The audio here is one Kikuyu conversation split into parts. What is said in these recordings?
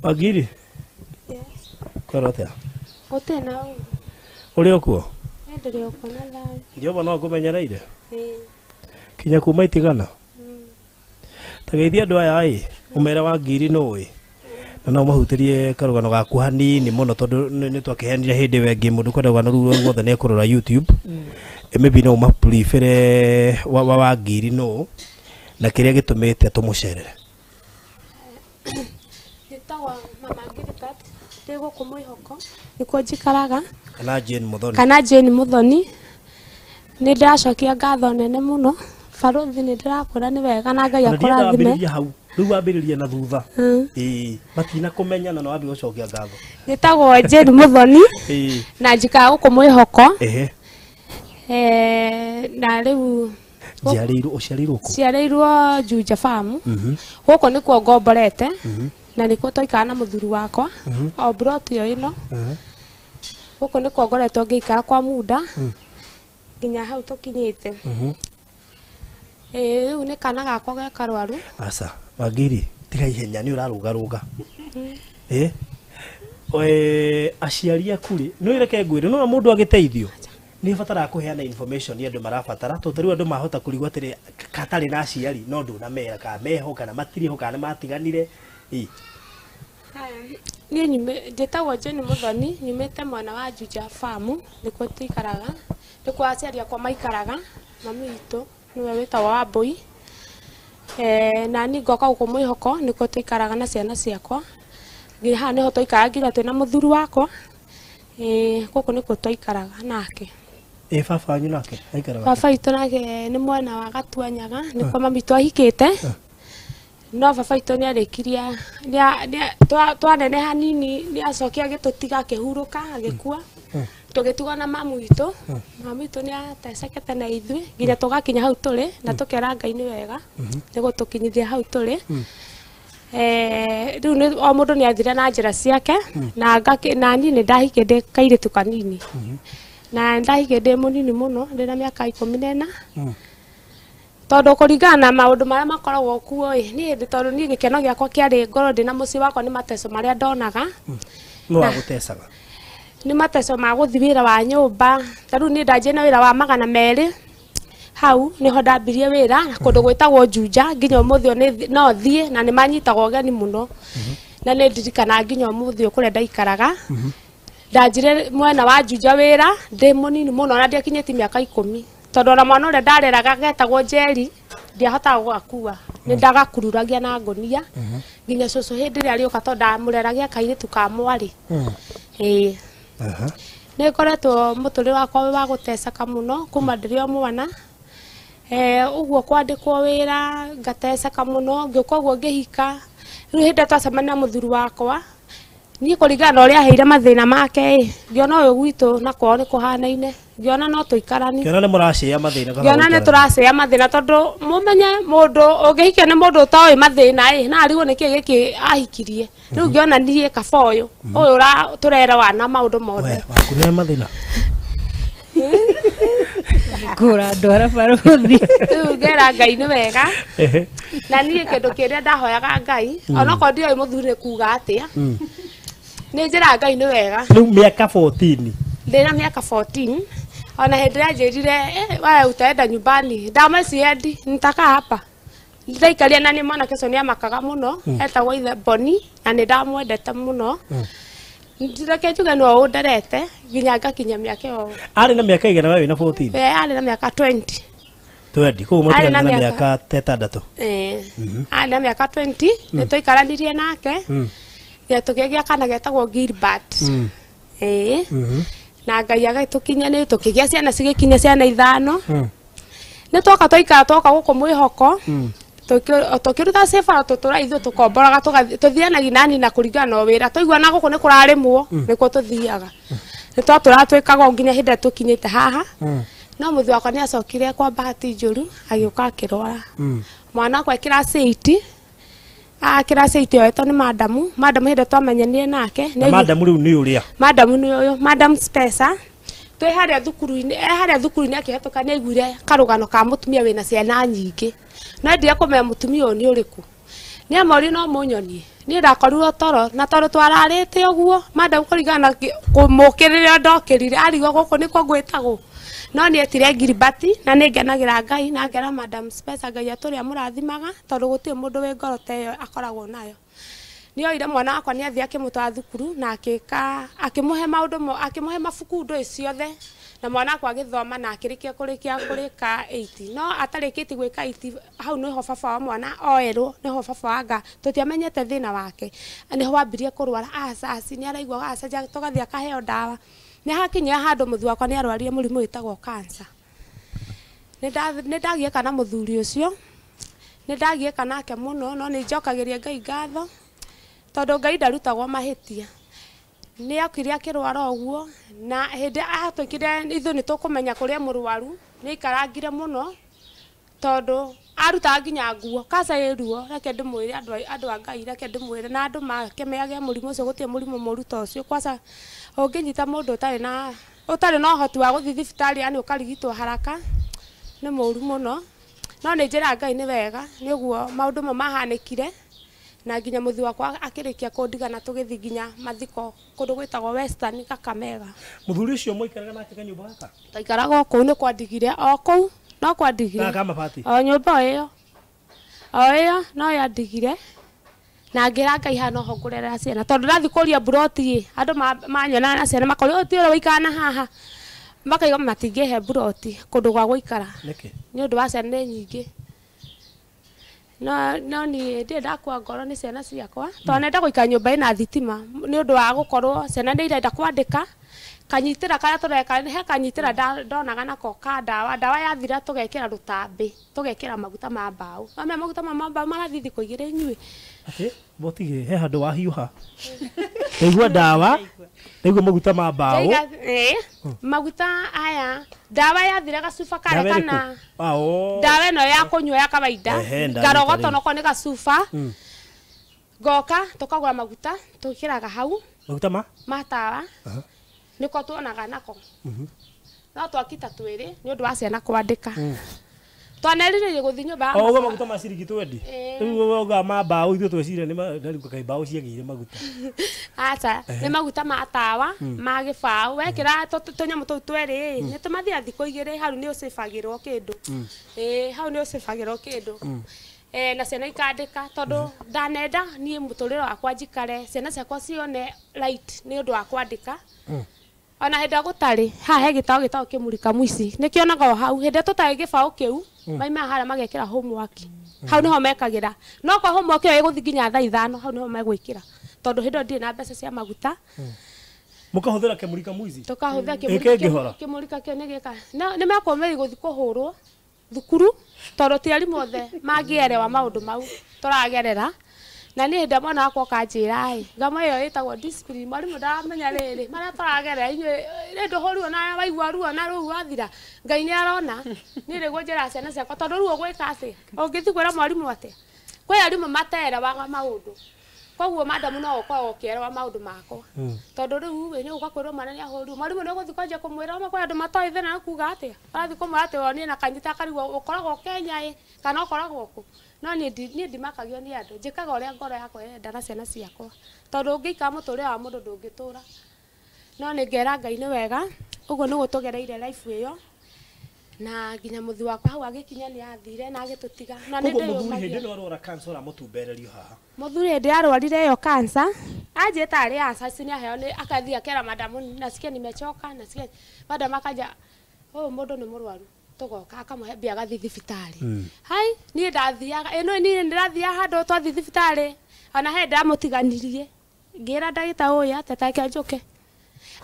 Wangiri? Yes. Kwĩrwo atĩa? Gũtirĩ na ũru. Ũrĩ o kuo? Niĩ ndĩrĩ o kuo na thayũ. Jehova no akũmenyereire? Ĩĩ. Kinya kuma itigana? Ta geithia andũ aya ĩ, ũmere Wangiri nũ ĩ? Na no ũmahutĩrie karũgano gaku hanini mũno tondũ nĩ twakĩheanire hĩndĩ ĩyo ĩngĩ mũndũ kwenda rũgano rũu ruothe nĩ ekũrora YouTube. Maybe no ũmabribĩre wa Wangiri nũ na kĩrĩa gĩtũmĩte tũmũcerere. Njĩtagwo Mama Gilbert, ndĩ gũkũ Mwĩhoko, nĩkuo njikaraga. Kana Jane Muthoni. Kana Jane Muthoni. Nĩ ndĩracokia ngatho nene mũno. Barũthi nĩ ndĩrakwĩra nĩ wega na Ngai Na ndienda akũrathime. wambĩrĩrie hau, rĩu wambĩrĩrie na thutha. Ĩĩ, matina kũmenyana na wambie gũcokia ngatho. Njĩtagwo Jane Muthoni. Ĩĩ. Na njikaraga gũkũ Mwĩhoko. Ehe. Na rĩu Njiarĩirwo, ũciarĩirwo kũ? Njiarĩirwo Juja Farm. Gũkũ nĩkuo ngomborete. Na nĩkuo twaikara na mũthuri wakwa. O plot ĩyo ĩno. Gũkũ nĩkuo ngoretwo ngĩikara kwa muda. Nginya hau tũkinyĩte. Ĩĩ, rĩu nĩ kana gakwa ge karwaru. Aca, Wangiri, tiga ihenya nĩ ũrarũgarũga. Ĩ? Aciari aku rĩ, nĩ reke ngwĩre, nĩ wona mũndũ agĩteithio nĩ ũbataraga kũheana information andũ marabatara, tondũ ta rĩu andũ mahota kũrigwo atĩrĩ, katarĩ na aciari no ndũnamera kana meho kana matirĩ ho kana nĩ matiganire. Ĩ. Niĩ njĩtagwo Jane Muthoni, nyumĩte mwena wa Juja Farm, nĩkuo tũikaraga, nĩkuo aciari akwa maikaraga, mami witũ nĩwe wĩtagwo Wambũi. Na niĩ ngoka gũkũ Mwĩhoko, nĩkuo tũikaraga na ciana ciakwa. Nginya haha nĩho twaikaraga nginya twĩna mũthuri wakwa. Gũkũ nĩkuo twaikaraga nake. Ĩ, baba wanyu nake aikaraga? Baba witũ nake nĩ mwena wa Gatuanyaga, nĩkuo mami witũ ahikĩte. No baba witũ nĩ arĩkirie, twaneneha hanini, nĩ acokire agĩtũtiga akĩhurũka, agĩkua. Tũgĩtigwo na mamu witũ. Mamu witũ nĩ atecekete na ithuĩ nginya tũgakinya hau tũrĩ, na tũkera Ngai nĩ wega nĩ gũtũkinyithia hau tũrĩ. Rĩu nĩ o mũndũ nĩ athire na njĩra ciake, na na niĩ nĩ ndahikire ndĩ kairĩtu kanini. Na ndahikire ndĩ mũnini mũno, ndĩ na mĩaka 14. Tondũ kũringana na maũndũ marĩa makoragwo kuo ĩ, niĩ hĩndĩ tondũ niĩ gĩkeno gĩakwa kĩarĩ ngorwo ndĩ na mũciĩ wakwa nĩ mateco marĩa ndonaga. Nũ wagũtecaga? Nĩ mateco ma gũthiĩ wĩra wa nyũmba. Ta rĩu niĩ ndanjie na wĩra wa 200. Hau nĩho ndambirie wĩra na kũndũ gwĩtagwo Juja nginya ũmũthĩ ũyũ no thiĩ na nĩ manyitagwo ũgeni mũno. Na nĩ ndirikanaga nginya ũmũthĩ ũyũ kũrĩa ndaikaraga. Ndanjire mwena wa Juja wĩra ndĩ mũnini mũno na ndiakinyĩtie mĩaka 10. Tondũ ona mwana ũrĩa ndareraga getagwo Njeri ndiahotaga gũgakua. Nĩ ndagakururagia na ngũnia nginya cũcũ hĩndĩ ĩrĩa arĩũka tondũ ndamũreragia kairĩtu ka mwarĩ. Ĩĩ. Nĩ ngoretwo mũtũrĩre wakwa wĩ wa gũteceka mũno kuma ndĩrĩ o mwana. Ũguo kwandĩkwo wĩra ngateceka mũno, ngĩũka ũguo ngĩhika. Rĩu hĩndĩ ĩrĩa twacemania na mũthuri wakwa, niĩ kũringana na ũrĩa aheire mathĩna make ĩ, ngĩona ũyũ gwitũ na kwao nĩ kũhanaine, ngĩona no tũikaranie. Ngĩona nĩ mũracĩa mathĩna kana Ngĩona nĩ gũikarania? tũracĩa mathĩna tondũ mũmenye mũndũ ũngĩhikio nĩ mũndũ ũtoĩ mathĩna ĩ, na arigwo nĩkĩ gĩkĩ ahikirie. Rĩu ngĩona niĩ kaba ũyũ, ũyũ tũrerewana maũndũ mothe. We, waku nĩ mathĩna? Kũra ndwara barũthi. Rĩu ngera Ngai nĩ wega. Na niĩ kĩndũ kĩrĩa ndahoyaga Ngai, onokorwo ndioĩ mũthuri nĩ kuga atĩa, nĩ njĩraga Ngai nĩ wega. Rĩu mĩaka 14. Ndĩna mĩaka 14. Ona hĩndĩ ĩrĩa anjĩrire, wewe utaenda nyumbani. Ndamwe siendi, nitakaa hapa. Ndaikaria na nĩ mwanake ũcio nĩamakaga mũno, etagwo ithe Boni, na nĩ ndamwendete mũno. Reke njuge nĩwe ũnderete nginya ngakinya mĩaka ĩyo. Arĩ na mĩaka igana we wĩna 14? Arĩ na mĩaka 20. 20, koguo Arĩ na mũtiganire na mĩaka mĩaka ta ĩtandatũ. Arĩ na mĩaka 20, nĩ tũikaranirie nake. Nginya tũkĩgĩa kana getagwo Gilbert. Na Ngai agĩtũkinyia nĩ tũkĩgĩa ciana cigĩkinya ciana 5. Nĩ twoka twaikara twoka gũkũ Mwĩhoko. Tũkĩruta cibara tũtũra ithuĩ tũkomboraga tũthianagia nani na kũringana na wĩra. Twaigua na gũkũ nĩ kũrarĩmwo, nĩkuo tũthiaga. Nĩ twatũraga twĩkaga ũguo nginya hĩndĩ ĩrĩa tũkinyĩte haha. No mũthuri wakwa nĩ acokire kwa bahati njũru agĩũka akĩrwara. Mwana wakwa e class 8. Class 8 yoetwo nĩ madamu. Madamu hĩndĩ ĩrĩa twamenyanire nake, Na madamu rĩu nĩ ũrĩa? Madamu nĩ ũyũ, Madam Spesa. Twĩ harĩa thukuru-inĩ, e harĩa thukuru-inĩ akĩhetũka nĩ aiguire karũgano ka mũtumia wĩna ciana nyingĩ. No endire kũmenya mũtumia ũyũ nĩ ũrĩkũ. Nĩ amori no mũnyonie niĩ ndakorirwo toro na toro twararĩte ũguo madam kũringana na kũmũkĩrĩra ndokĩrire arigwo gũkũ nĩkuo ngwĩtagwo no nĩ etire ngiribati na nĩ ngenagĩra Ngai na ngera madam Spencer Ngai atũrĩa mũrathimaga tondũ gũtirĩ mũndũ wĩ ngoro ta ĩyo akoragwo nayo. Nĩ oire mwana wakwa nĩ athiĩ akĩmũtwara thukuru na akĩka akĩmũhe maũndũ akĩmũhe mabuku ndũĩ ciothe na mwana wakwa agĩthoma na akĩrĩkia kũrĩkia kũrĩka 8 no atarĩkĩtie gwĩka 8 hau nĩho baba wa mwana oerwo nĩho baba wanga tũtiamenyete thĩna wake nĩho wambirie kũrwara acaci nĩ araigua aca tũgathiĩ akaheo ndawa nĩ hakinyia handũ mũthuri wakwa nĩ arwarire mũrimũ wĩtagwo cancer. Nĩ ndagiĩka na mũthuri ũcio nĩ ndagiĩka nake mũno no nĩ njokagĩria Ngai ngatho tondũ Ngai ndarutagwo mahĩtia. Nĩ okire akĩrwara ũguo na hĩndĩ atwĩkire ithuĩ nĩ tũkũmenya kũrĩa mũrwaru nĩ aikarangire mũno tondũ arutaga nginya nguo kaca ĩ ruo reke ndĩmwĩre andũ a Ngai reke ndĩmwĩre na andũ make meage mũrimũ ũcio gũtirĩ mũrimũ mũru ta ũcio kwaca ũngĩnyita mũndũ ũtarĩ na ũhoti wa gũthiĩ thibitarĩ yani ũkarigitwo haraka nĩ mũru mũno no nĩ njĩra Ngai nĩ wega nĩ ũguo maũndũ mau mahanĩkire na nginya mũthuri wakwa akĩrĩkia kũndiga na tũgĩthiĩ nginya mathiko kũndũ gwĩtagwo Western Kakamega. Mũthuri ũcio mũikaraga nake kanyũmba gaka? Twaikaraga o kũu nĩ kwandigire o kũu no kwandigire o nyũmba ĩyo o ĩyo no yandigire na ngĩra Ngai haha noho ngũrerera ciana tondũ ndathiĩ kũria mburoti ĩ andũ manyona na ciana makoria ũyũ ti ũrĩa waikara na haha makaiga matingĩhe mburoti kũndũ gwa gũikara nĩkĩ nĩ ũndũ wa ciana nĩ nyingĩ. No niĩ ndirĩ ndakua ngoro nĩ ciana ciakwa tondũ nenda gũikara nyũmba ĩna thitima nĩ ũndũ wa gũkorwo ciana nĩ irenda kwandĩka kanyitĩra karĩa tũreka he kanyitĩra ndonaga nako ka ndawa ndawa yathira tũgekĩra rũtambĩ tũgekĩra maguta ma mbaũ amea maguta ma mbaũ marathiĩ thikũ igĩrĩ inyuĩ atĩ botige he handũ wahiũha ndaigua ndawa ndaigua maguta ma mbaũ maguta aya ndawa yathira gacuba karĩa kana ndawa ĩno ya kũnyua ya kawaida ngarogoto noko nĩ gacuba ngoka tũkagũra maguta tũkĩraga hau maguta ma tawa nĩko tuonaga nako no twakita twĩrĩ nĩ ũndũ wa ciana kwandĩka twanerirĩrie gũthiĩ nyũmba o ũguo maguta ma ciringi twendi rĩu wauga ma mbaũ ithuĩ tweciria nĩ kaĩ mbaũ ciagĩire maguta aca nĩ maguta ma tawa ma gĩbaũ wekĩra tũnyamũ tũu twerĩ nĩ tũmathiaga thikũ igĩrĩ hau nĩ ũcĩbagĩrwo kĩndũ hau nĩ ũcĩbagĩrwo kĩndũ na ciana ikandĩka tondũ ndanenda niĩ mũtũrĩre wakwa njikare ciana ciakwa cione light nĩ ũndũ wa kwandĩka ona hĩndĩ ĩrĩa gũtarĩ haha he gĩtaũ gĩtagwo kĩmurika mũici nĩkĩonaga o hau hĩndĩ ĩrĩa tũtarĩ gĩbaũ kĩu maimaga harĩa magekĩra homework hau nĩho mekagĩra no kwa homework ĩyo ĩgũthiĩ nginya thaa ithano hau nĩho megwĩkĩra tondũ hĩndĩ ĩyo ndirĩ na mbeca cia maguta. Mũkahũthĩra kĩmurika mũici tũkahũthĩra kĩmurika kĩu nĩ gĩka nĩ mekũmĩri gũthiĩ kũhũrwo thukuru tondũ ti arimũ othe mangĩerewa maũndũ mau tũragerera na niĩ hĩndĩ mwana wakwa ũkanjĩra ĩ ngamo ĩyo ĩtagwo discipline mwarimũ ndaramenya rĩrĩ marĩa tũragerera inyuĩ rĩ ndũhũrirwo na waigua ruo na rũu wathira Ngai nĩ arona niĩ nĩguo njĩraga ciana ciakwa tondũ ruo gwĩka atĩa ũngĩthiĩ kwĩra mwarimũ atĩa kwĩ arimũ materewaga maũndũ koguo madamu no ũkoragwo ũkĩerewa maũndũ makwa tondũ rĩu ĩ nĩ ũka kwĩrwo mwana nĩ ahũrirwo mwarimũ nĩ ũgũthiĩ kwanjia kũmwĩra ũma kwĩ andũ matoĩ thĩna nĩ kuga atĩa ũrathiĩ kũmwĩra atĩ wonire na kanyita akarigwo ũkoragwo Kenya ĩ kana ũkoragwo kũ no niĩ ndimakagio nĩ andũ njĩkaga ũrĩa ngoro yakwa ĩrenda na ciana ciakwa tondũ ũngĩikara mũtũrĩre wa mũndũ ndũngĩtũra no nĩ ngera Ngai nĩ wega ũguo nĩguo tũgereire life ĩyo na nginya mũthuri wakwa hau agĩkinya nĩ athire na agĩtũtiga na nĩ ndĩyũmagia. Mũthuri hĩndĩ ĩno arwara cancer ũramũtumbererio haha mũthuri hĩndĩ arwarire ĩyo cancer anjĩta arĩ aca nĩ aheo nĩ akathiĩ akera madamu nasikia nimechoka nasikia madamu akaja ũyũ mũndũ nĩ mũrwaru tũgoka akamũhe mbia agathiĩ thibitarĩ hai niĩ ndathiaga ĩno niĩ ndĩrathiaga handũ twathiĩ thibitarĩ ona he ndamũtiganirie ngĩra ndagĩta ũyũ atĩ take njũke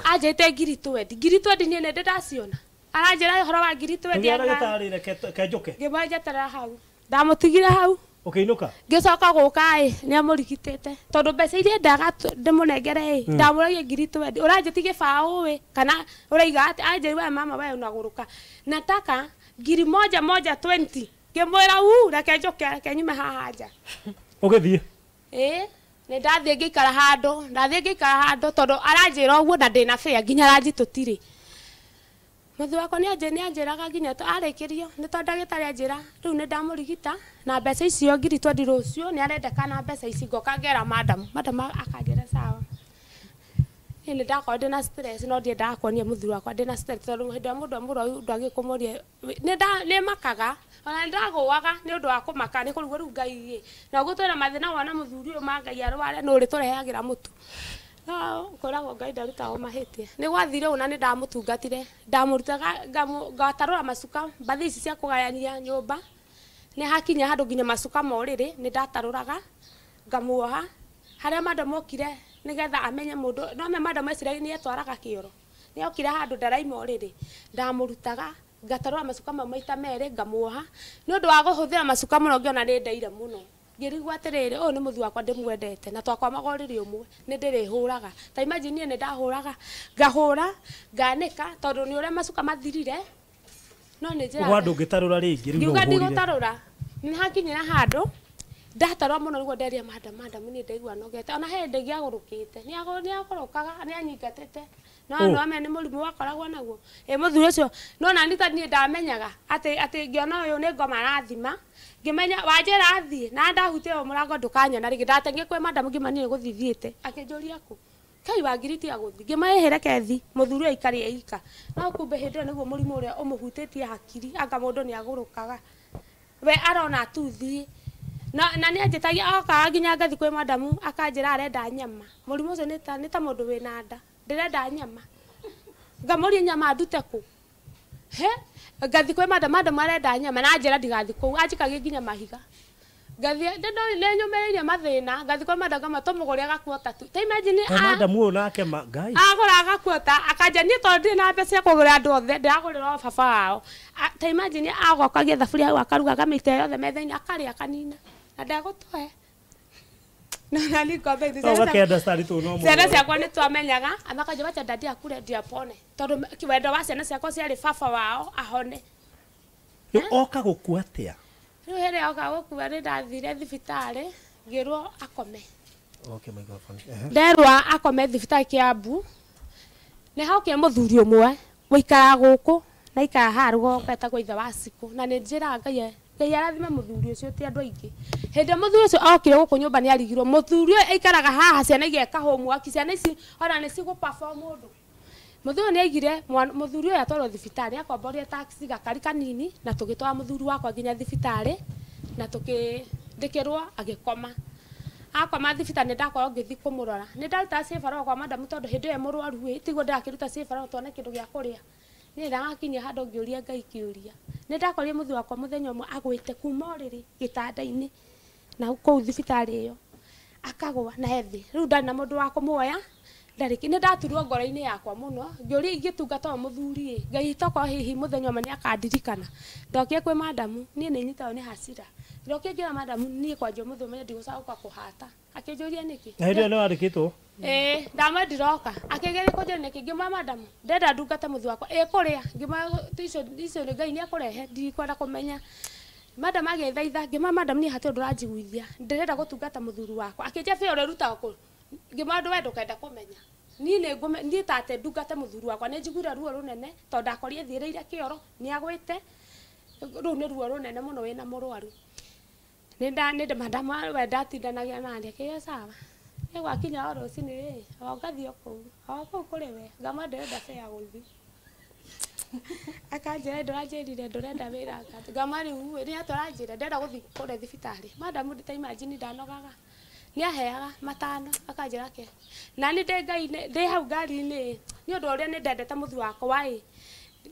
anjĩte ngiri twendi ngiri twendi niĩ nĩ ndĩ ndaciona aranjĩra ũhoro wa ngiri twendi ndagĩtarĩ reke njoke ngĩmwĩra njeterera hau ndamũtigire hau ũkĩinũka ngĩcoka gũka ĩ nĩ amũrigitĩte tondũ mbeca iria endaga ndĩmũnengere ĩ ndamũragia ngiri twendi ũranjĩti gĩbaũ ĩ kana ũraiga atĩ anjĩra we mama we unagũrũka nataka ngiri moja moja 20 ngĩmwĩra u reke njoke reke nyume haha nja ũgĩthiĩ ĩ nĩ ndathiĩ ngĩikara handũ ndathiĩ ngĩikara handũ tondũ aranjĩra ũguo na ndĩna bĩa nginya ranji tũtirĩ Mũthuri wakwa nĩ anjĩraga nginya arĩkĩrio nĩ tondũ ndagĩtarĩ anjĩra rĩu nĩ ndamũrigita na mbeca icio ngiri twendi rũciũ nĩ arendekana mbeca ici ngoka ngera madam madam akanjĩra sawa. Niĩ nĩ ndakorwo ndĩna stress no ndiendaga kuonia mũthuri wakwa ndĩna stress tondũ hĩndĩ ĩrĩa mũndũ e mũrwaru ndwagĩrĩirwo kũmuonia nĩ makaga ona nĩ ndagũaga nĩ ũndũ wa kũmaka nĩ kũrigwo rĩu Ngai ĩ na ũguo twĩna mathĩna wona mũthuri ũyũ ma Ngai arware nũ ũrĩtũrehagĩra mũtu no kwĩragwo Ngai ndarutagwo mahĩtia. Nĩ gwathire ũũ na nĩ ndamũtungatire ndamũrutaga ngatarũra macuka mbathi ici cia kũgayania nyũmba nĩ hakinya handũ nginya macuka ma ũrĩrĩ nĩ ndatarũraga ngamuoha harĩa madam okire nĩgetha amenye mũndũ no me madam eciragia nĩ etwaraga kĩoro nĩ okire handũ ndaraima ũrĩrĩ ndamũrutaga ngatarũra macuka mau maita merĩ ngamuoha nĩ ũndũ wa kũhũthĩra macuka mũno ngĩona nĩ ndeire mũno ngĩrigwo atĩrĩrĩ ũyũ nĩ mũthuri wakwa ndĩmwendete na twakwamaga ũrĩrĩ ũmwe nĩ ndĩrĩhũraga ta imagine niĩ nĩ ndahũraga ngahũra nganĩka tondũ nĩ ũrĩa macuka mathirire no nĩ njĩra Ũguo ndũngĩtarũra rĩngĩ rĩu no ngiuga ũhũrire. Ndigũtarũra nĩ hakinyĩra handũ ndatarũra mũno nĩguo nderia madam madam niĩ ndaigua nogete ona he hĩndĩ ĩngĩ agũrũkĩte nĩ agũrũkaga nĩ anyingatĩte no Oh. no ame nĩ mũrimũ wakoragwo naguo ĩ mũthuri ũcio no nani ta niĩ ndamenyaga atĩ ngĩona ũyũ nĩ ngoma arathima ngĩmenya wanjĩra athiĩ na ndahutia ũyũ mũrango ndũkanyona rĩngĩ ndateng'erire kwĩ madam ngĩma niĩ gũthiĩ thiĩte akĩnjũria kũ kai wangiri tiga gũthiĩ ngĩmaĩhĩre kethi mũthuri ũyũ aikare eika no kumbe hĩndĩ ĩyo nĩguo mũrimũ ũrĩa ũmũhutĩtie hakiri anga mũndũ nĩ agũrũkaga we arona tu thiĩ na nĩ anjĩtagia okaga nginya ngathi kwĩ madamu akanjĩra arenda nyama mũrimũ ũcio nĩ ta mũndũ wĩna nda ndĩrenda nyama ngamũria nyama ndute kũ he ngathi kwĩ madam madam arenda nyama na anjĩra ndigathi kũu anjikagia nginya mahiga ngathi nĩ nyũmĩrĩirie mathĩna ngathi kwĩ madam ngama tũmũgũre gakuota tu ta imagine Kaĩ madam ũyũ nake ma Ngai. Agũra gakuota akanja niĩ tondũ ndirĩ na mbeca cia kũgũrĩra andũ othe ndĩragũrĩra o baba wao. Ta imagine agokagia thaburia hau akaruga akamĩita yothe metha-inĩ akarĩa akanina na ndegũtũhe no nani ngombe No ũgakĩenda stari tũ no ciana mũno. Ciakwa nĩ twamenyaga amakanja wacha dadi akure ndio apone tondũ wendo wa ciana ciakwa ciarĩ baba wao ahone. Rĩu oka gũkua atĩa? Rĩu hĩrĩa oka gũkua nĩ ndathire thibitarĩ ngĩrwo akome. Okay, microphone. Ehe. Nderwo akome thibitarĩ Kiambu nĩ hokire mũthuri ũmwe wĩikaraga gũkũ na ikara haha rũgongo etagwo ithe wa Cikũ na nĩ njĩraga Ngai Ngai arathime mũthuri ũcio ti andũ aingĩ hĩndĩ ĩrĩa mũthuri ũcio okire gũkũ nyũmba nĩ arigirwo mũthuri ũyũ aikaraga haha ciana igeka homework ciana ici ona nĩ cigũ perform ũndũ mũthuri ũyũ nĩ aigire mũthuri ũyũ atwarwo thibitarĩ akomborie taxi gakari kanini na tũgĩtwara mũthuri wakwa nginya thibitarĩ na tũkĩndĩkĩrwo agĩkoma akoma thibitarĩ nĩ ndakorwo ngĩthiĩ kũmũrora nĩ ndarutaga cibarũa kwa madamu tondũ hĩndĩ ĩyo e mũrwaru ĩ tiguo ndĩrakĩruta cibarũa tuone kĩndũ gĩa kũrĩa niĩ ndagakinyia handũ ngĩũria Ngai kĩũria nĩ ndakorire mũthuri wakwa mũthenya ũmwe agwĩte kuma ũrĩrĩ gĩtanda-inĩ na kũu thibitarĩ ĩyo akagwa na ethĩ rĩu ndarĩ na mũndũ wa kũmuoya ndarĩ nĩ ndaturwo ngoro-inĩ yakwa mũno ngĩũria ingĩtungata ũyũ mũthuri ĩ Ngai tokorwo hihi mũthenya ũmwe nĩ akandirikana ndokire kwĩ madamu niĩ nĩ nyitagwo nĩ hasira ndokire ngĩra madamu niĩ kwanja ũmũthĩ ũmenye ndigũcoka kũhata akĩnjũria nĩkĩ. Na hĩndĩ ĩyo nĩ wandĩkĩtwo? Ĩĩ ndamwe ndiroka akĩgeria kũnjĩra nĩkĩ ngĩmwĩra madamu ndĩrenda ndungate mũthuri wakwa ĩ kũrĩa ngĩmwĩra icio icio nĩ Ngai nĩ ekũrehe ndikwenda kũmenya madam agĩthaitha ngĩmwĩra madam niĩ hatirĩ ũndũ ũranjiguithia ndĩrenda gũtungata mũthuri wakwa akĩnjĩra bĩa ũrĩrutaga kũ ngĩmwĩra ndũ we ndũkenda kũmenya niĩ nĩ ngũme niĩ tate ndungate mũthuri wakwa nĩ njiguire ruo rũnene tondũ ndakorire thiĩrĩire kĩoro nĩ agwĩte rũu nĩ ruo rũnene mũno wĩna mũrwaru nĩ nda nĩ madamu we ndatindanagia nani akĩgĩa sawa nĩ gwakinya o rũcinĩ rĩ o ngathiĩ o kũu o kũu kũrĩ we ngamwĩra ndĩrenda fare ya gũthiĩ akanjĩra ndũranjĩrire ndũrenda wĩra ngamwĩra rĩu nĩ atĩa ũranjĩra ndĩrenda gũthiĩ kũrĩa thibitarĩ madamu ta imagine ndanogaga nĩ aheaga matano akanjĩra ke na nĩ ndĩ ngai ndĩ hau ngari-inĩ nĩ ũndũ ũrĩa nĩ ndendete mũthuri wakwa ĩ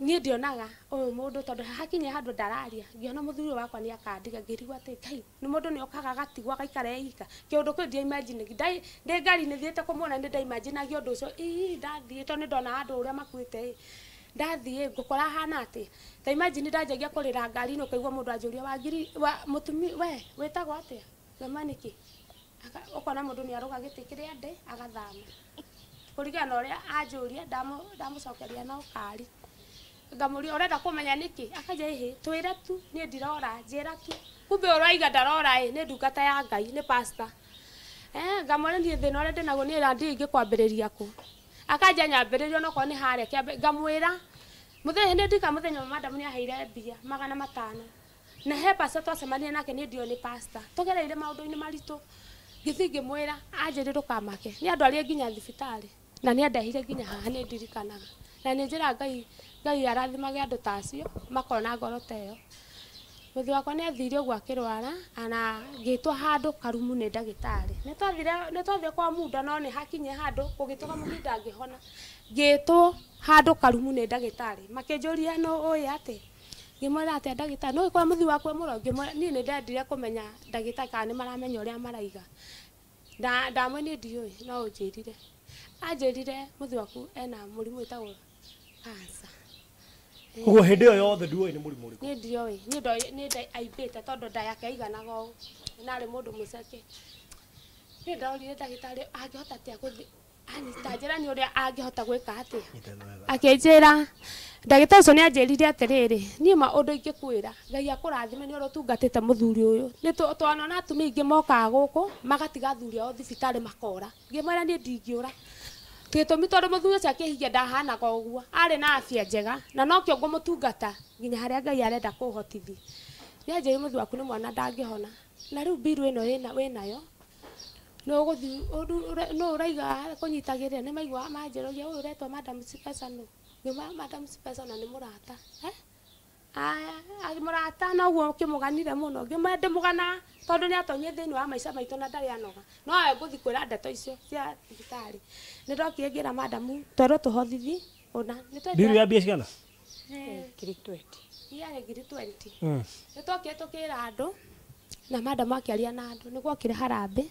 niĩ ndionaga ũyũ mũndũ tondũ hakinya handũ ndararia ngĩona mũthuri ũyũ wakwa nĩ akandiga ngĩrigwo atĩ Ngai nĩ mũndũ nĩ okaga agatigwo agaikara e ika kĩũndũ kĩu ndia imagine ndĩ ngari-inĩ thiĩte kũmuona nĩ ndaimaginagia ũndũ ũcio ii ndathiĩ tondũ nĩ ndona andũ ũrĩa makuĩte ĩ ndathiĩ ngũkora hana atĩa ta imagine ndanjagia kũrĩra ngari-inĩ ũkaigua mũndũ anjũria wangiri wa mũtumi we wĩtagwo atĩa ngama nĩkĩ ũkona mũndũ nĩ arũga gĩtĩ kĩrĩa ndĩ agathama kũringana na ũrĩa anjũria ndamũcokeria na ũkari ngamũria ũrenda kũmenya nĩkĩ akanja ĩhĩ twĩre tu niĩ ndirora njĩra tu kumbe ũraiga ndarora ĩ nĩ ndungata ya Ngai nĩ pastor ngamwĩra niĩ thĩna ũrĩa ndĩnaguo niĩ na ndiũĩ ingĩkwambĩrĩria kũ akanja nyambĩrĩria onokorwo nĩ harĩa kĩambe ngamwĩra Muthenya nĩ ndika muthenya wa madamu nĩ aheire mbia 500. Na he pastor twacemania nake nĩ ndio nĩ pastor. Tugereire maũndũ-inĩ maritũ. Ngĩthiĩ ngĩmwĩra anjĩre ndũkamake. Nĩ andwarie nginya thibitarĩ. Na nĩ andehire nginya haha nĩ ndirikanaga. Na nĩ njĩra Ngai Ngai arathimage andũ ta acio makona ngoro ta ĩyo. Mũthuri wakwa nĩ athire ũguo akĩrwara ana ngĩtwo handũ karumu nĩ ndagĩtarĩ. Nĩ twathire kwa muda no nĩ hakinye handũ gũgĩtũka mũhinda ngĩhona. Ngĩtwo handũ karumu nĩ ndagĩtarĩ. Makĩnjũria no ũĩ atĩ ngĩmwĩra atĩ ndagĩtarĩ no kwa mũthuri wakwa mũro ngĩmwĩra niĩ nĩ ndendire kũmenya ndagĩtarĩ kana nĩ maramenya ũrĩa maraiga. Ndamwe niĩ ndiũĩ no ũnjĩrire. Anjĩrire mũthuri waku ena mũrimũ wĩtagwo cancer. Koguo hĩndĩ ĩyo yothe nduoĩ nĩ mũrimũ ũrĩkũ? Niĩ ndioĩ, niĩ nĩ aimbĩte tondũ nda yake aiganaga ũũ. Narĩ mũndũ mũceke. Niĩ ndorire ndagĩtarĩ angĩhota atĩa gũthiĩ anyita njĩra nĩ ũrĩa angĩhota gwĩka atĩa. Akĩnjĩra ndagĩtarĩ ũcio nĩ anjĩrire atĩrĩrĩ, niĩ ma ũndũ ingĩkwĩra Ngai akũrathime nĩ ũrĩa ũtungatĩte mũthuri ũyũ. Nĩ twanona atumia aingĩ mokaga gũkũ magatiga athuri ao thibitarĩ makora. Ngĩmwĩra niĩ ndingĩũra. Gĩtũmi tondũ mũthuri ũcio akĩhikia ndahanaga ũguo, arĩ na afya njega na nokĩo ngũmũtungata nginya harĩa Ngai arenda kũhotithia. Nĩ anjĩrire mũthuri waku nĩ mwana ndangĩhona. Na rĩu mbiru ĩno wĩnayo no ũgũthiĩ no ũraiga kũnyitagĩrĩra nĩ maiguaga manjĩrũria ũyũ ũretwo Madam Sipesa nũ. Ngĩmwĩra Madam Sipesa na nĩ mũrata. Aya mũrata noguo ũkĩmũganire mũno. Ngĩmwĩra ndĩmũgana tondũ nĩ atonyie thĩinĩ wa maica maitũ na ndarĩ anoga. No we ngũthiĩ kwĩra ndeto icio cia thibitarĩ. Nĩ ndokire ngĩra madamu twerwo tũhothithie ũna. Mbiru ya mbia cigana? 20. Yarĩ 20. Nĩ twokire tũkĩra andũ na madamu akĩaria na andũ. Nĩ gwokire harambĩ.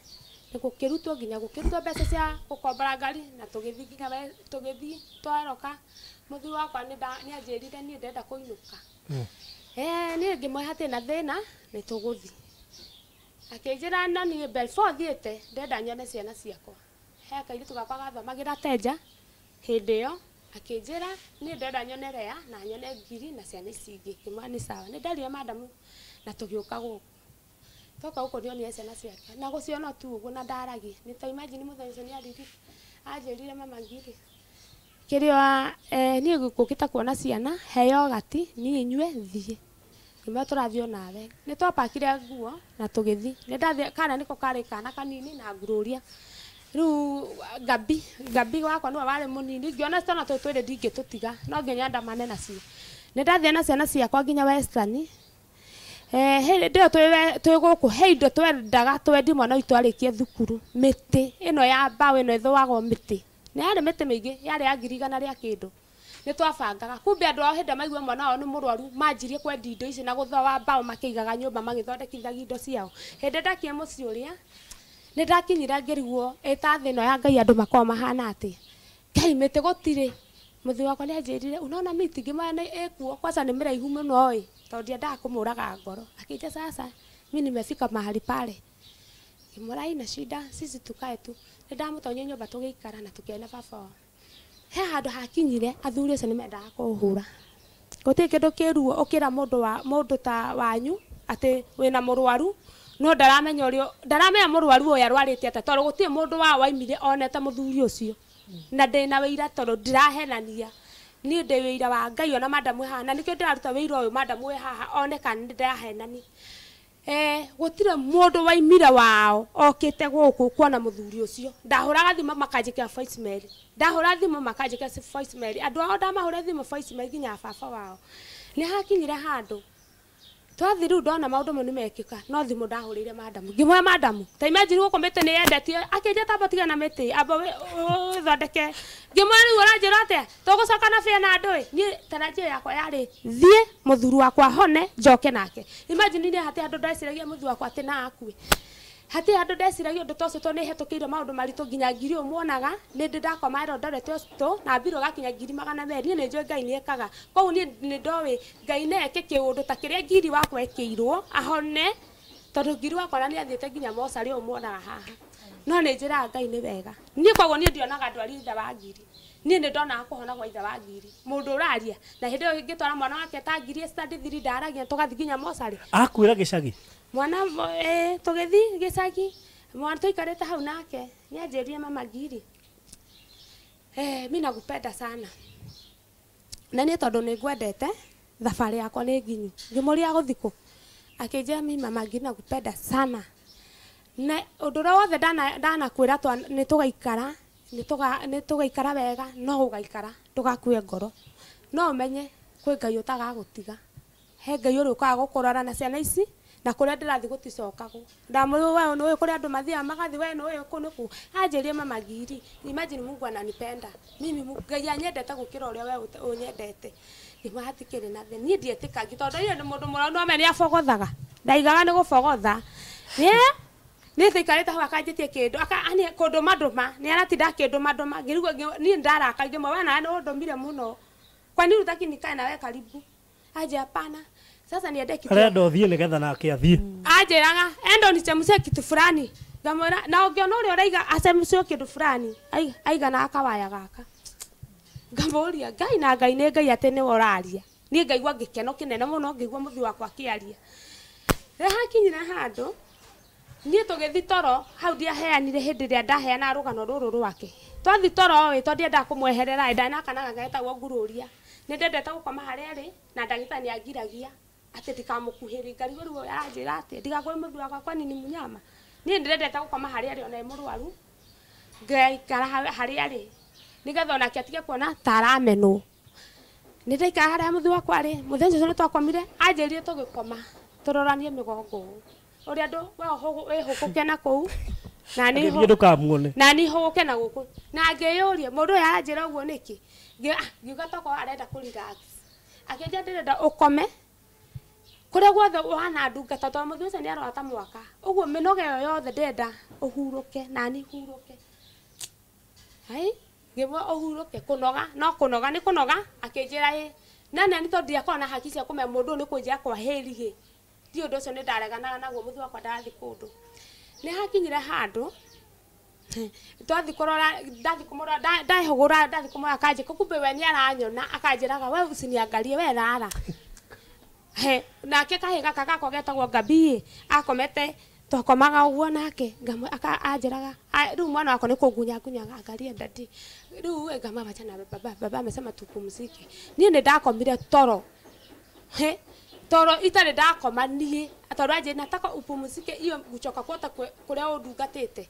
Nĩ gũkĩrutwo nginya gũkĩrutwo mbeca cia gũkombora ngari na tũgĩthiĩ nginya tũgĩthiĩ twaroka. Mũthuri wakwa nĩ anjĩrire niĩ ndĩrenda kũinũka. Niĩ ngĩmwĩra hatirĩ na thĩna nĩ tũgũthiĩ. Akĩnjĩra no niĩ before thiĩte ndĩrenda nyone ciana ciakwa. He kairĩtu gakwa gathomagĩra Tenja hĩndĩ ĩyo akĩnjĩra niĩ ndĩrenda nyone Rea na nyone Ngiri na ciana ici ingĩ. Ngĩmwĩra nĩ sawa. Nĩ nderire madamu na tũgĩũka gũkũ. Toka gũkũ ndionire ciana ciake na gũciona tu ũguo na ndaragia. Nĩ ta imagine mũthenya ũcio nĩ arĩrire. Anjĩrire mama Ngiri kĩrĩa niĩ ngũkĩte kuona ciana heo gati niĩ nyue thiĩ. Ngĩmwĩra tũrathiĩ o nawe. Nĩ twapakire nguo na tũgĩthiĩ. Nĩ ndathiĩ kana nĩko karĩ kana kanini na ngurũria. Rĩu Gabi wakwa nĩwe warĩ mũnini ngĩona twana tũtũ twĩrĩ ndingĩtũtiga no nginya ndamane nacio. Nĩ ndathiĩ na ciana ciakwa nginya Western. Hĩndĩ ĩyo twĩ gũkũ he indo twendaga twendi mwana witũ arĩkie thukuru. Mĩtĩ ĩno ya mbaũ ĩno ĩthũagwo mĩtĩ. Nĩ yarĩ mĩtĩ mĩingĩ yarĩ ya 100,000 rĩa kĩndũ. Nĩ twabangaga kumbe andũ ao hĩndĩ maigua mwana wao nĩ mũrwaru manjirie kwendia indo ici na gũthũa mbaũ makĩigaga nyũmba magĩthondekithagia indo ciao. Hĩndĩ ndakinya mũciĩ ũrĩa nĩ ndakinyire ngĩrigwo ĩta thĩ ĩno ya Ngai andũ makoragwo mahana atĩa. Ngai mĩtĩ gũtirĩ. Mũthuri wakwa nĩ anjĩrire unaona mĩtĩ ngĩmwĩra nĩ ĩkuo kwanza nĩ mĩraihu mũno ĩ tondũ ndiendaga kũmũraga ngoro. Akĩnjĩra sasa mimi nimefika mahali pale. Ngĩmwĩra haina shida sisi tukae tu. Nĩ ndamũtonyia nyũmba tũgĩikara na tũkĩaria na baba wao. He handũ hakinyire athuri acio nĩ mendaga kũhũra. Gũtirĩ kĩndũ kĩruo ũkĩra mũndũ ta wanyu atĩ wĩna mũrwaru no ndaramenya ũrĩa ndaramenya mũrwaru ũyũ arwarĩte atĩa tondũ gũtirĩ mũndũ wao waimire onete mũthuri ũcio. Na ndĩna wĩira tondũ ndirahenania. Niĩ ndĩ wĩira wa Ngai ona madamu haha na nĩkĩo ndĩraruta wĩira ũyũ madamu wĩ haha one kana nĩ ndĩrahenania. Gũtirĩ mũndũ waimire wao okĩte gũkũ kuona mũthuri ũcio. Ndahũraga thimũ makanjĩkĩra voicemail. Ndahũra thimũ makanjĩkĩra voicemail. Andũ ao ndamahũra thimũ voicemail nginya baba wao. Nĩ hakinyire handũ twathiĩ rĩu ndona maũndũ mau nĩ mekĩka no thimũ ndahũrĩire madamu. Ngĩmwĩra madamu ta imagine gũkũ mĩtĩ nĩ yendetie akĩnjĩra tamba tigana na mĩtĩ amba wĩthondeke. Ngĩmwĩra rĩu ũranjĩra atĩa tũgũcoka na bĩa na andũ ĩ. Niĩ tarajio yakwa yarĩ thiĩ mũthuri wakwa hone njoke nake. Imagine niĩ hatirĩ handũ ndeciragia mũthuri wakwa atĩ na akue. Hatirĩ handũ ndeciragia ũndũ ta ũcio tondũ nĩ hetũkĩire maũndũ maritũ nginya ngiri ũmuonaga nĩ ndĩ ndakoma Eldoret Hospital na mbirũ gakinya 200,000. Niĩ nĩ njũĩ Ngai nĩ ekaga. Koguo niĩ nĩ ndoĩ Ngai no eke kĩũndũ ta kĩrĩa ngiri wakwa ekĩirwo ahone tondũ ngiri wakwa na nĩ athiĩte nginya mocarĩ ũyũ muonaga haha. No nĩ njĩraga Ngai nĩ wega. Niĩ koguo niĩ ndionaga ndwari ithe wa ngiri. Niĩ nĩ ndonaga kũhona gwa ithe wa ngiri. Mũndũ ũraria na hĩndĩ ĩyo ngĩtwara mwana wake ta ngiri study 3 ndaragia tũgathiĩ nginya mocarĩ. Akuĩra gĩcagi? Mwana tũgĩthiĩ gĩcagi mwana tũikarĩte hau nake nĩ anjĩrire mama Ngiri mimi nakupenda sana. Na niĩ tondũ nĩ ngwendete thabarĩ yakwa nĩ nginyu. Ngĩmũria gũthiĩ kũ? Akĩnjĩra mimi mama Ngiri nakupenda sana. Na ũndũ ũrĩa wothe ndanakwĩra nĩ tũgaikara, nĩ tũgaikara wega, no ũgaikara, ndũgakue ngoro. No ũmenye kwĩ Ngai ũtagagũtiga. He Ngai ũrĩa ũkaga gũkũrora na ciana ici na kũrĩa ndĩrathiĩ gũticokagwo. Ndamwĩra we nĩũĩ kũrĩa andũ mathiaga magathiĩ we nĩũĩ kũu nĩ kũ. Anjĩrire mama Ngiri, imagine Mungu ananipenda. Mimi Ngai anyendete gũkĩra ũrĩa we ũnyendete. Ngĩmwĩra hatikĩrĩ na thĩna. Niĩ ndietĩkagia tondũ niĩ nĩ mũndũ mũrwaru no amenye nĩ abogothaga. Ndaigaga nĩ gũbogotha. Niĩ tũikarĩte hau akanjĩtie kĩndũ, kũndũma ndũma, nĩ aratinda akĩndũma ndũma. Ngĩrigwo niĩ ndaraka ngĩmwĩra we nawe nĩ ũndũmire mũno. Kwa nini hutaki nikae nawe karibu? Aje hapana. Sasa niende kitu. Arenda ũthiĩ nĩgetha nake athiĩ. Anjĩraga enda unichemshie kitu fulani. Ngamwĩra na ũngĩona ũrĩa ũraiga achemshie kĩndũ fulani, aigana akawaya gaka. Ngamũria Ngai na Ngai nĩ Ngai atĩ nĩwe ũraria. Niĩ ngaigua gĩkeno kĩnene mũno ngĩigua mũthuri wakwa akĩaria. Rĩrĩa hakinyire handũ niĩ tũgĩthiĩ toro hau ndiaheanire hĩndĩ ĩrĩa ndaheana rũgano rũrũ rwake. Twathiĩ toro ĩ tondũ ndiendaga kũmweherera ĩ ndarĩ na kana gaka getagwo ngururia. Nĩ ndendete gũkoma harĩa arĩ na ndagĩtarĩ nĩ angiragia atĩ ndikamũkuhĩrĩrie. Ngarigwo rĩu aranjĩra atĩa ndigakũhe mũthuri wakwa kwani ni mũnyama. Niĩ ndĩrendete gũkoma harĩa arĩ ona e mũrwaru ngaikara harĩa arĩ nĩgetha onake atige kuona ta aramenwo. Nĩ ndaikara harĩa mũthuri wakwa arĩ mũthenya ũcio nĩ twakomire anjĩrire tũgĩkoma tũroranie mĩgongo ũũ. Ũrĩa andũ we wĩhũkũke na kũu na niĩ Agĩthiĩ ndũkamuone. na niĩ hũgũke na gũkũ na ngĩyũria mũndũ ũyũ aranjĩra ũguo nĩkĩ. Ngiuga tokorwo arenda kũ relax. Akĩnjĩra ndĩrenda ũkome kũrĩa guothe ũhana ndungata tondũ mũthuri ũcio nĩ arwara ta mwaka ũguo mĩnoga ĩyo yothe ndĩrenda ũhurũke na niĩ hurũke. Hai ngĩmwĩra ũhurũke kũnoga no kũnoga nĩ kũnoga. Akĩnjĩra ĩ na nani tondũ ndiakorwo na haki cia kũmenya mũndũ ũyũ nĩ kũnjĩra kwaheri ĩ ti ũndũ ũcio nĩ ndareganaga naguo mũthuri wakwa ndarathiĩ kũndũ. Nĩ hakinyire handũ twathiĩ kũrora ndathiĩ kũmũrora ndehũgũra ndathiĩ kũmũrora akanjĩka kumbe we nĩ aranyona akanjĩraga we usiniangalie we rara. He nake kahĩ gaka gakwa getagwo Ngabi akomete twakomaga ũguo nake anjĩraga rĩu mwana wakwa nĩ kũngunya ngunyaga angalia daddy rĩu ĩ ngamwĩra wachana na baba baba amesema tupumzike. Niĩ nĩ ndakomire toro he toro itarĩ ndakoma niĩ tondũ anjĩrire nataka upumzike iyo gucoka kwote kũrĩa ũndungatĩte.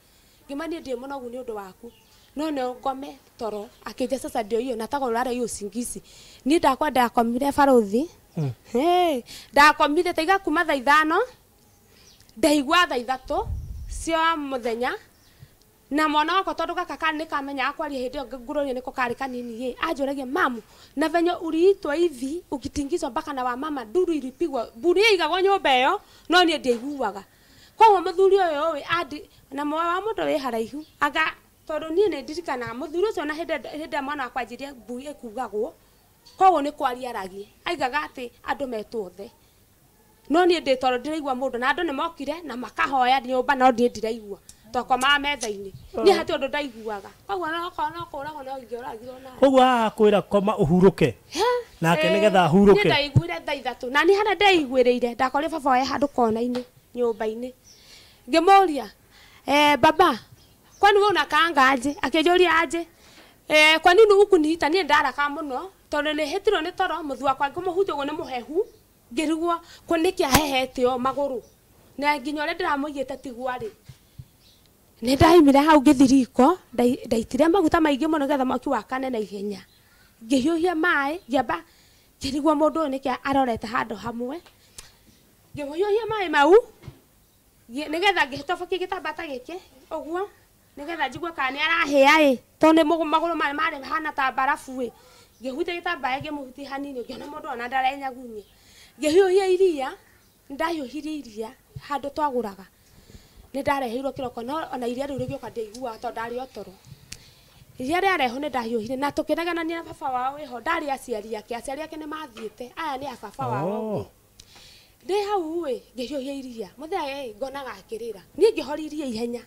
Ngĩmwĩra niĩ ndirĩ mũnogu nĩ ũndũ waku no nĩ ngome toro. Akĩnjĩra sasa ndio hiyo nataka ulale hiyo usingizi. Niĩ ndakwa ndakomire baruthi. Ndakomire taiga kuma thaa 5 ndaigua thaa 3 cia mũthenya na mwana wakwa tondũ gaka nĩ kamenyaga kwaria hĩndĩ ĩyo ngũrũrio nĩko karĩ kanini ĩ anjũragia mamu na venye uliitwa hivi ukitingizwa mpaka na wamama nduru ilipigwa mburi yaigagwo nyũmba ĩyo no niĩ ndiaiguaga. Koguo mũthuri ũyũ ĩ andi na moyo wa mũndũ wĩ haraihu anga tondũ niĩ nĩ ndirikanaga mũthuri ũcio na hĩndĩ ĩrĩa mwana wakwa anjirie mbui ĩkugagwo koguo nĩ kwaria aragia aigaga atĩ andũ metwo othe no niĩ ndĩ toro ndĩraigua mũndũ na andũ nĩ mokire na makahoya nyũmba no niĩ ndiraigua twakomaga metha-inĩ niĩ hatirĩ ũndũ ndaiguaga koguo no okorwo no kũragwo no ingĩoragirwo nawe. Koguo haha kwĩra koma ũhurũke nake nĩgetha ahurũke. Niĩ ndaiguire thaa 3 na niĩ harĩa ndeiguĩrĩire ndakorire baba wae handũ kona-inĩ nyũmba-inĩ ngĩmũria baba kwani wewe unakaanga aje? Akĩnjũria aje kwa nini hukuniita? Niĩ ndaraka mũno tondũ nĩ hĩtirwo nĩ toro mũthuri wakwa ngĩmũhutia ũguo nĩ mũhehu ngĩrigwo kũ nĩkĩ ahehete ũũ magũrũ na nginya ũrĩa ndĩramũigĩte tiguo arĩ. Nĩ ndaimire hau ngĩthiĩ riko ndaitire maguta maingĩ mũno nĩgetha mwaki wakane na ihenya ngĩhiũhia maĩ ngĩamba ngĩrigwo mũndũ ũyũ nĩkĩ arorete handũ hamwe ngĩhiũhia maĩ mau nĩgetha ngĩtobokia gĩtambaya ta gĩkĩ ũguo nĩgetha njigue kana nĩ arahĩa ĩ tondũ nĩ magũrũ marĩ marĩ hana ta mbarabu ĩ ngĩhutia gĩtambaya ngĩmũhutia hanini ngĩona mũndũ ona ndarenyagunyia ngĩhiũhia iria ndahiũhirie iria handũ twagũraga nĩ ndareheirwo kĩroko no ona iria rĩu rĩgĩũka ndiaiguaga tondũ ndarĩ o toro. Iria rĩarehwo nĩ ndahiũhirie na tũkĩnegenania na baba wao wĩho ndarĩ aciari ake aciari ake nĩ mathiĩte aya nĩ a baba wao ũngĩ. Ndĩ hau ĩ ngĩhiũhia iria mũthenya ĩ ngonaga akĩrĩra niĩ ngĩhoria iria ihenya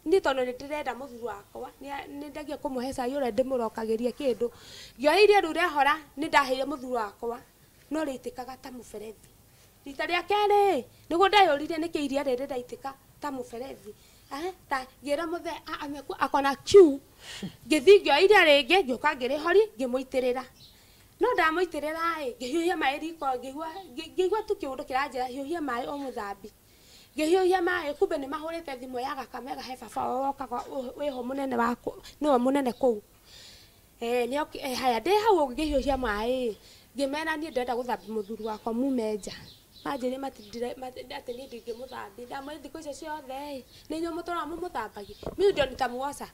niĩ tondũ nĩ ndĩrenda mũthuri wakwa nĩ ndagia kũmũhe cai ũrĩa ndĩmũrokagĩria kĩndũ ngĩoya iria rĩu rĩahora nĩ ndaheire mũthuri wakwa no rĩitĩkaga ta mũberethi. Rita rĩa kerĩ nĩguo ndeyũririe nĩkĩ iria rĩrĩ rĩraitĩka ta mũberethi ta ngĩra mũthee akona kiu ngĩthiĩ ngĩoya iria rĩngĩ ngĩũka ngĩrĩhoria ngĩmũitĩrĩra No ndamũitĩrĩra ĩ ngĩhiũhia maĩ riko ngĩigua tu kĩũndũ kĩranjĩra hiũhia maĩ o mũthambi. Ngĩhiũhia maĩ kumbe nĩ mahũrĩte thimũ ya Kakamega he baba wao wokaga wĩho mũnene wa nĩwe mũnene kũu. Haya ndĩ hau ngĩhiũhia maĩ ngĩmera niĩ ndĩrenda gũthambia mũthuri wakwa mume nja. Manjĩrire atĩ niĩ ndingĩmũthambia. Ndamwĩrire thikũ icio ciothe nĩ inyuĩ mũtũraga mũmũthambagia. Mimi ndio nitamuosha.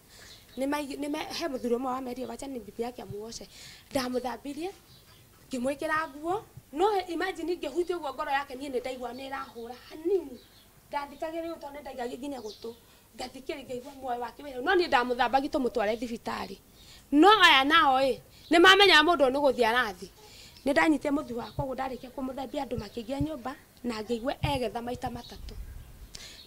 He mũthuri ũmwe wamerire wacha ni bibi yake amuoshe. Ndamũthambirie ngĩmwĩkĩra nguo no imagine ngĩhutia ũguo ngoro yake niĩ nĩ ndaigua nĩ ĩrahũra hanini. Ndathikagĩrĩria tondũ nĩ ndaigagia nginya gũtũ. Ngathikĩrĩria ngaigua muoyo wake wĩra. No niĩ ndamũthambagia tũmũtware thibitarĩ. No aya nao ĩ nĩ mamenyaga mũndũ nĩ gũthiĩ arathiĩ. Nĩ ndanyitire mũthuri wakwa ũguo ndarĩkia kũmũthambia andũ makĩingĩra nyũmba na ngĩigua egetha maita matatũ.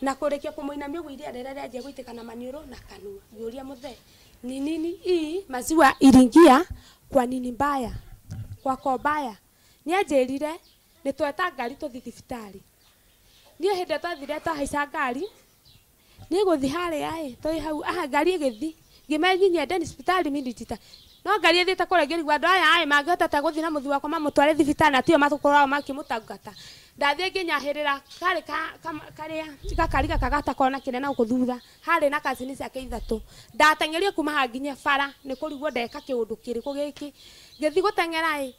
Na kũrĩkia kũmũinamia ũguo iria rĩrĩa rĩanjia gũitĩka na maniũrũ na kanua. Ngĩũria mũthee ni nini hii maziwa iliingia kwa nini mbaya kwa koo mbaya. Nĩ anjĩrire nĩ tweta ngari tũthiĩ thibitarĩ. Niĩ hĩndĩ ĩrĩa twathire twahaica ngari niĩ gũthiĩ harĩa ĩ tũrĩ hau aha ngari ĩgĩthiĩ ngĩmera nyende ni thibitarĩ minitita. No ngari ĩthiĩte kũrĩa ngĩrigwo andũ aya ĩ mangĩhota ta gũthiĩ na mũthuri wakwa mamũtware thibitarĩ na tio matũkoragwo makĩmũtangata. Ndathiĩ nginyahĩrĩra karĩ karĩa gakari gaka gatakoragwo na kĩnene gũkũ thutha harĩ na kazini ciake ithatũ. Ndateng'erire kuma haha nginya bara nĩ kũrigwo ndeka kĩũndũ kĩrĩkũ gĩkĩ. Ngĩthiĩ gũteng'era ĩ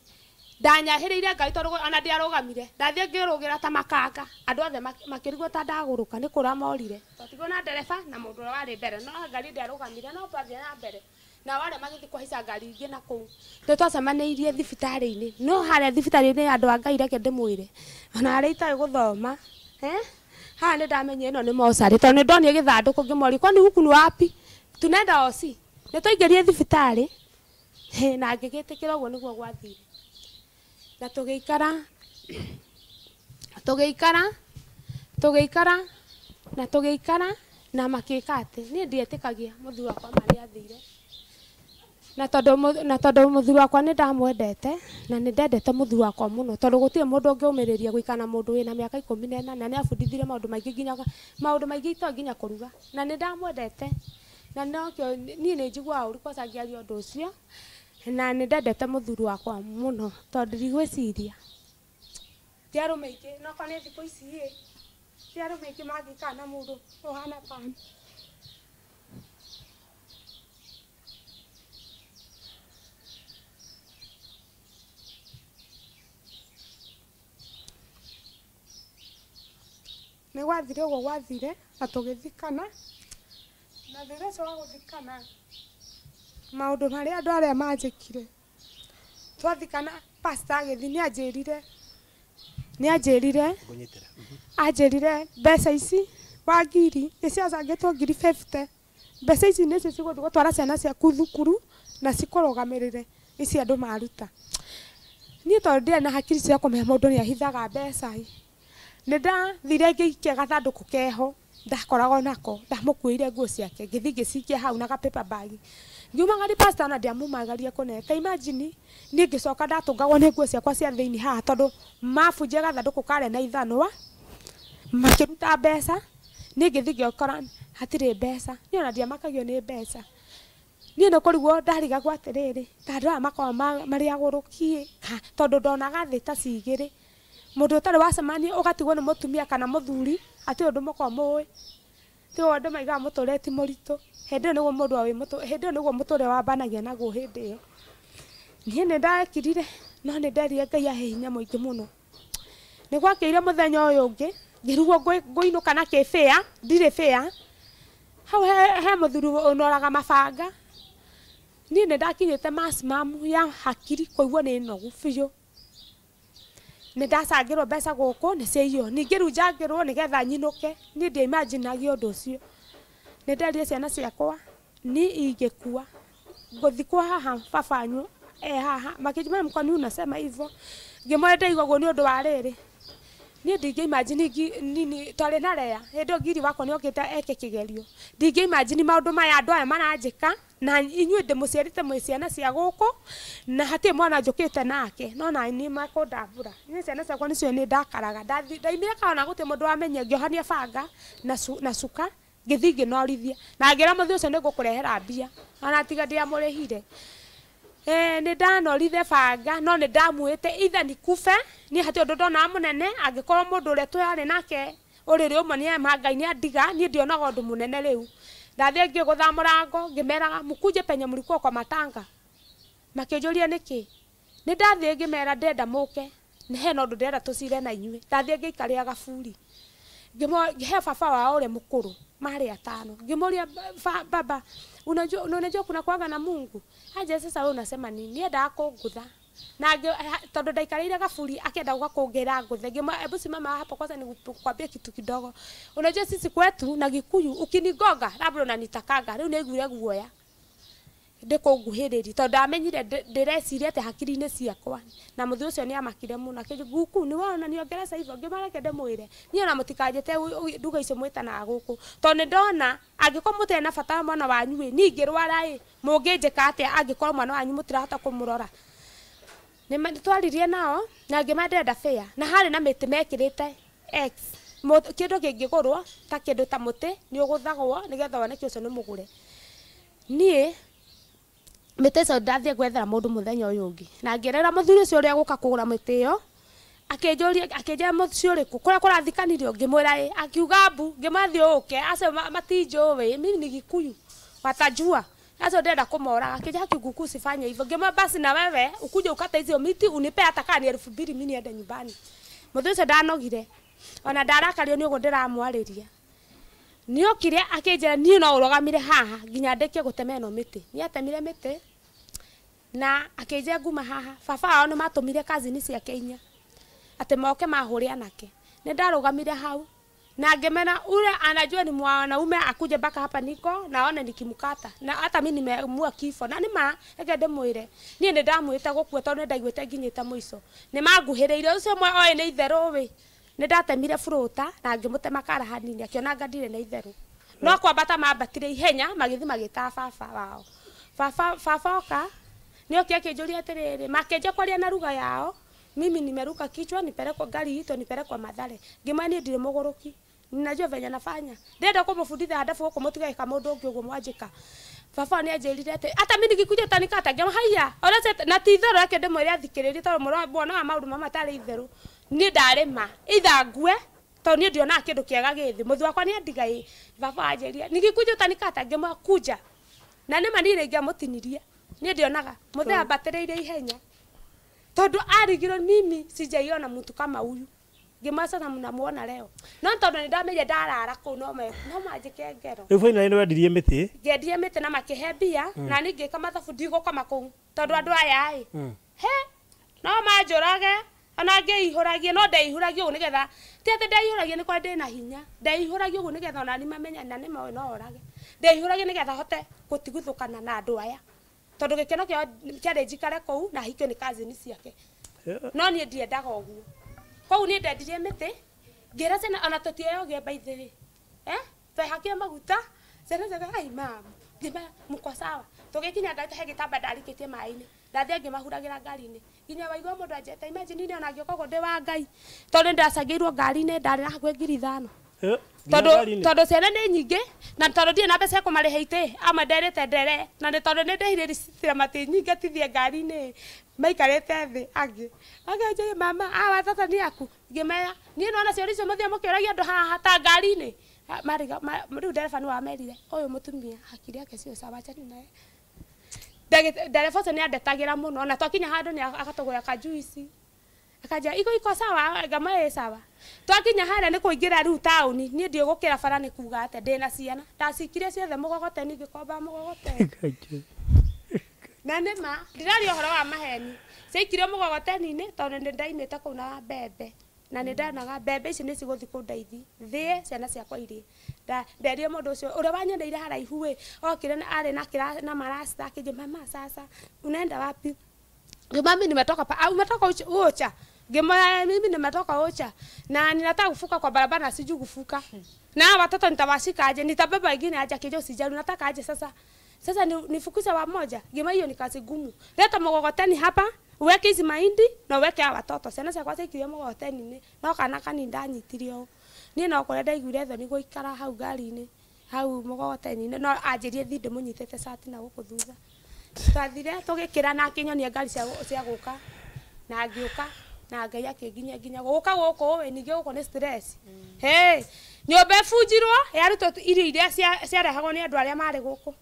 ndanyahĩrĩire ngari tondũ ona ndiarũgamire. Ndathiĩ ngĩrũgĩra ta makanga andũ othe makĩrigwo ta ndagũrũka nĩ kũra morire. Twatigwo na ndereba na mũndũ ũrĩa warĩ mbere no ngari ndiarũgamire no twathiĩ na mbere. Na wale magĩthiĩ kũhaica ngari ingĩ na kũu. Nĩ twacemanĩirie thibitarĩ-inĩ. No harĩa thibitarĩ-inĩ andũ a Ngai reke ndĩmwĩre. Ona arĩa itoĩ gũthoma. Haha nĩ ndamenyire ĩno nĩ mocarĩ tondũ nĩ ndonire gĩthandũkũ ngĩmoria kwani huku ni wapi? Tunaenda oci. Nĩ twaingĩrire thibitarĩ na ngĩgĩtĩkĩra ũguo nĩguo gwathire. Na tũgĩikara tũgĩikara tũgĩikara na tũgĩikara na makĩka atĩ niĩ ndietĩkagia mũthuri wakwa marĩa athire. Na tondũ mũthuri wakwa nĩ ndamwendete na nĩ ndendete mũthuri wakwa mũno tondũ gũtirĩ mũndũ ũngĩũmĩrĩria gũikara na mũndũ wĩna mĩaka 18 na nĩ abundithirie maũndũ maingĩ nginya maũndũ maingĩ itoĩ nginya kũruga na nĩ ndamwendete na nokĩo niĩ nĩ njiguaga ũru kwaca ngĩaria ũndũ ũcio na nĩ ndendete mũthuri wakwa mũno tondũ ndigwĩciria ti arũme aingĩ no korwo nĩ thikũ ici ĩ ti arũme aingĩ mangĩikara na mũndũ ũhana tani. Nĩ gwathire ũguo gwathire na tũgĩthikana na thutha ũcio wa gũthikana maũndũ marĩa andũ arĩa manjĩkire twathikana pastor agĩthiĩ nĩ anjĩrire mbeca ici wa ngiri nĩ ciacangĩtwo ngiri 50 mbeca ici nĩcio cigũthiĩ gũtwara ciana ciaku thukuru na cikũrũgamĩrĩre ici andũ maruta. Niĩ tondũ ndiarĩ na hakiri cia kũmenya mũndũ nĩ ahithaga mbeca ĩ nĩ ndathire ngĩikia gathandũkũ keho ndakoragwo nako ndamũkuĩire nguo ciake ngĩthiĩ ngĩcikia hau na ga paper bag ngiumagaria pastor na ndiamumagaria kũnene ta imagine niĩ ngĩcoka ndatũngagwo nĩ nguo ciakwa cia thĩinĩ haha tondũ mabunjia gathandũkũ karĩ na ithanwa makĩruta mbeca niĩ ngĩthiĩ ngĩkora hatirĩ mbeca niĩ ona ndiamakagio nĩ mbeca. Niĩ nĩ kũrigwo ndarigagwo atĩrĩrĩ ta andũ aya makoragwo marĩ agũrũki tondũ ndonaga thĩ ta ci igĩrĩ mũndũ ũtarĩ wacemania ũgatigwo nĩ mũtumia kana mũthuri atĩ ũndũ mũkoragwo mũĩ ti ũguo andũ maigaga mũtũrĩre ti mũritũ hĩndĩ ĩyo nĩguo mũndũ hĩndĩ ĩyo nĩguo mũtũrĩre wambanagia naguo hĩndĩ ĩyo. Niĩ nĩ ndakirire no nĩ nderire Ngai ahe hinya mũingĩ mũno. Nĩ gwakĩire mũthenya ũyũ ũngĩ ngĩrigwo ngũinũka na kĩ bĩa ndirĩ bĩa hau he mũthuri ũnoraga mabanga. Niĩ nĩ ndakinyĩte maximum ya hakiri kũigua nĩ nogu biũ. Nĩ ndacangĩrwo mbeca gũkũ nĩ ciaiywo ningĩ rĩu njangĩrwo nĩgetha nyinũke niĩ ndiaimaginagia ũndũ ũcio. Nĩ nderire ciana ciakwa niĩ ingĩkua ngũthikwo haha baba wanyu e haha makĩnjĩra mami kwani unasema hivyo ngĩmwĩra ndaigua ũguo nĩ ũndũ wa rĩrĩ niĩ ndingĩ imagine nini twarĩ na rea hĩndĩ ĩyo ngiri wakwa nĩ okĩte eke kĩgerio ndingĩ imagine maũndũ maya andũ aya maranjĩka na inyuĩ ndĩmũciarĩte mwĩ ciana cia gũkũ na hatirĩ mwana njũkĩte nake no na niĩ makũndambũra niĩ ciana ciakwa nĩcio nĩ ndakaraga ndaimire kaona gũtirĩ mũndũ wamenyire ngĩohania banga na cuka ngĩthiĩ ngĩnorithia na ngĩra mũthĩ ũcio nĩ ngũkũrehera mbia ona tiga ndiamũrĩhire. Nĩ ndanorire banga no nĩ ndamwĩte ithe nikufe niĩ hatirĩ ũndũ ndona mũnene angĩkorwo mũndũ ũrĩa twarĩ nake ũrĩrĩ ũmwe nĩ ema Ngai nĩ andiga niĩ ndionaga ũndũ mũnene rĩu. Ndathiĩ ngĩgũtha mũrango ngĩmeraga mkuje penye mlikuwa kwa matanga. Makĩnjũria nĩkĩ. Nĩ ndathiĩ ngĩmera ndĩrenda mũke nĩ hena ũndũ ndĩrenda tũcire na inyuĩ. Ndathiĩ ngĩikarĩra gaburi ngĩhe baba wao ũrĩa mũkũrũ marĩ atano. Ngĩmũria baba unajua kuna kuaga na Mungu. Aje sasa wewe unasema nini? Niendaga kũngũtha. Na tondu ndaikarĩire gaburi akenda gũka kũngĩra ngũthe. Ngĩmwĩra hebu simama hapo kwanza nikukwambie kitu kidogo. Unajua sisi kwetu na Gikuyu ukinigonga labda unanitakanga. Rĩu nĩaiguire guoya ndĩkũnguhĩrĩria tondũ ndamenyire ndĩreciria atĩ hakiri-inĩ ciakwa. Na mũthuri ũcio nĩamakire mũno akĩnjĩra guku nĩ wona niongereza hivyo. Ngĩmwĩra reke ndĩmwĩre niĩ ona mũtikanjĩte nduga icio mwĩtanaga gũkũ tondũ nĩndona angĩkorwo mũtirĩ na bata wa mwana wanyu ĩ niĩ ingĩrwara ĩ mũngĩnjĩka atĩa angĩkorwo mwana wanyu mũtirahota kũmũrora. Nĩ twaririe nao na ngĩmera ndĩrenda fare na harĩ na mĩtĩ mekĩrĩte X kĩndũ kĩngĩgũrwo ta kĩndũ ta mũtĩ nĩ ũgũthagwo nĩgetha wone ũcio nĩ mũgũre. Niĩ mĩtĩ ĩcio ndathiĩ gwethera mũndũ mũthenya ũyũ ũngĩ na ngĩrera mũthuri ũcio ũrĩa gũka kũgũra mĩtĩ ĩyo akĩnjũria akĩnjĩra mũciĩ ũrĩkũ kũrĩa kũrathikanirio ngĩmwĩra ĩ akiuga mbu ngĩmwĩra thiĩ ũke acio matinjũĩ mimi ni Gikuyu watajua acio ndĩrenda kũmoraga. Akĩnjĩra haki guku usifanye hivyo. Ngĩmwĩra basi na wewe ukuje ukate hizo miti unipe hata kama ni 2000 mimi niende nyumbani. Mũthuri ũcio ndanogire ona ndarakario nĩ ũguo ndĩramwarĩria. Nĩokire akĩnjĩra niĩ no ũrũgamire haha nginya ndĩkie gũtema ĩno mĩtĩ. Nĩatemire mĩtĩ na akĩnjĩra nguma haha. Baba wao nĩmatũmire kazini ciake inya atĩ moke mahũre anake. Nĩ ndarũgamire hau na ngĩmera ule anajua ni mwanaume akuje mpaka hapa niko naone nikimkata na hata mimi nimeamua kifo na nĩma reke ndĩmwĩre niĩ nĩ ndamwĩte gũkua tondũ nĩ ndaiguĩte nginyĩte mũico. Nĩ manguhĩrĩirie ũcio ũmwe oĩ nĩ itherũ wĩ nĩ ndatemire burũta na ngĩmũtema kara hanini akĩona anga ndirĩ na itherũ no kwambata mambatire ihenya magĩthiĩ magĩtaga baba wao. Baba oka nĩoke akĩnjũria atĩrĩrĩ makĩanjia kwaria na lugha yao mimi nimeruka kichwa nipelekwa gari ito nipelekwa Mathare. Ngĩmwĩra niĩ ndirĩ mũgũrũki ninajua venye nafanya ndĩrenda kũmũbundithia handabu gũkũ mũtigeka mũndũ ũngĩ ũguo mwanjĩka. Baba nĩ anjĩrire atĩ hata mimi nikikuja utanikata. Ngĩmwĩra haiya ona na ti itherũ reke ndĩmwĩre athikĩrĩrie tondũ mwana wa maũndũ mamwe matarĩ itherũ. Niĩ ndarĩma either ngue tondũ niĩ ndionaga kĩndũ kĩega gĩthĩ mũthuri wakwa nĩ andiga ĩ. Baba anjĩrire nikikuja utanikata. Ngĩmwĩra kuja na nĩma niĩ rĩngĩamũtinirie niĩ ndionaga mũthee ambatĩrĩire ihenya tondũ arigirwo mimi sijaiona mtu kama huyu. Ngĩmwĩra sasa mnamuona leo no tondũ nĩndamenye ndarara kũu no manjĩke ngero. Rĩu finally nĩwendirie mĩtĩ? Ngĩendirie mĩtĩ na makĩhe mbia na niĩ ngĩka mathabu ndigũkoma kũu tondũ andũ aya ĩ he no manjũrage ona ngĩihũragie no ndeihũragie ũguo nĩgetha ti atĩ ndeihũragie nĩ kwa ndĩna hinya ndeihũragie ũguo nĩgetha ona niĩ mamenye na nĩmoĩ no orage ndeihũragie nĩgetha hote gũtigithũkana na andũ aya tondũ gĩkeno kĩao kĩarĩ njikare kũu na hikio nĩ kazini ciake no niĩ ndiendaga ũguo. Kwoguo niĩ ndendirie mĩtĩ ngĩra ciana ona tũtieyogie by the way twehakire maguta ciana ciakwa ai mama ngĩmera mko sawa. Tũgĩkinya ngari he gĩtamba ndarikĩtie maĩ-inĩ ndathiĩ ngĩmahuragĩra ngari-inĩ nginya waigua mũndũ anjĩte imagine niĩ ona ngĩũka ũguo ndĩ wa Ngai tondũ nĩndacangĩirwo ngari-inĩ ndarĩ na hakuhĩ 5,000 tondũ ciana nĩ nyingĩ na tondũ ndirĩ na mbeca cia kũmarĩha itĩ amwe nderĩte ndere na nĩ tondũ nĩ ndĩhire riciti na matinyingatithie ngari-inĩ maikarĩte thĩ angĩ akanjĩra mama hawa tata nĩ aku. Ngĩmera niĩ nĩwona ciũria icio mũthiĩ mũkĩũragia andũ haha ta ngari-inĩ. Rĩu ndereba nĩwamerire ũyũ mũtumia hakiri yake sio sawa achana naye. Ndereba ũcio nĩandetagĩra mũno na twakinya handũ nĩ agatũgũra kajuici akanjĩra iko iko sawa ngamwĩra ĩ sawa. Twakinya harĩa nĩ kũingĩra rĩu taũni niĩ ndiũĩ gũkĩra bara nĩ kuga atĩa ndĩna ciana ndacikire ciothe mũgogoteni ngĩkomba mũgogoteni na nĩma ndiraria ũhoro wa maheni ciaikirio mũgogoteni-inĩ tondũ nĩ ndaimĩte kũu na mbembe na nĩ ndonaga mbembe ici nĩ cigũthiĩ kũndeithia thĩe ciana ciakwa irie. Nderire mũndũ ũcio ũrĩa wanyoneire haraihu ĩ okire arĩ na na marasta akĩnjĩra mama sasa unaenda wapi? Ngĩmwĩra mimi nimetoka pa umetoka Ocha. Ngĩmwĩra mimi nimetoka Ocha na ninataka kufuka kwa barabara na sijui kufuka na watoto nitawashika aje nitabeba wengine aje akija usijali unataka aje sasa sasa nifukuze wa moja. Ngĩmwĩra hiyo ni kazi gumu leta mgogoteni hapa uweke hizi mahindi na uweke hawa watoto ciana ciakwa ciaikirio mũgogoteni-inĩ no kana kanini ndanyitire ũũ niĩ no kũrĩa ndaiguire thoni gũikara hau ngari-inĩ hau mũgogoteni-inĩ no anjĩrie thiĩ ndĩmũnyitĩte cati na gũkũ thutha. Twathire tũgĩkĩra na akĩnyonia ngari cia gũka na ngĩũka na Ngai akĩnginyia nginya gũka gũkũ ĩ ningĩ gũkũ nĩ stress. Hey, nyũmba ĩbunjirwo yarutwo irio iria ciarehagwo nĩ andũ arĩa marĩ gũkũ.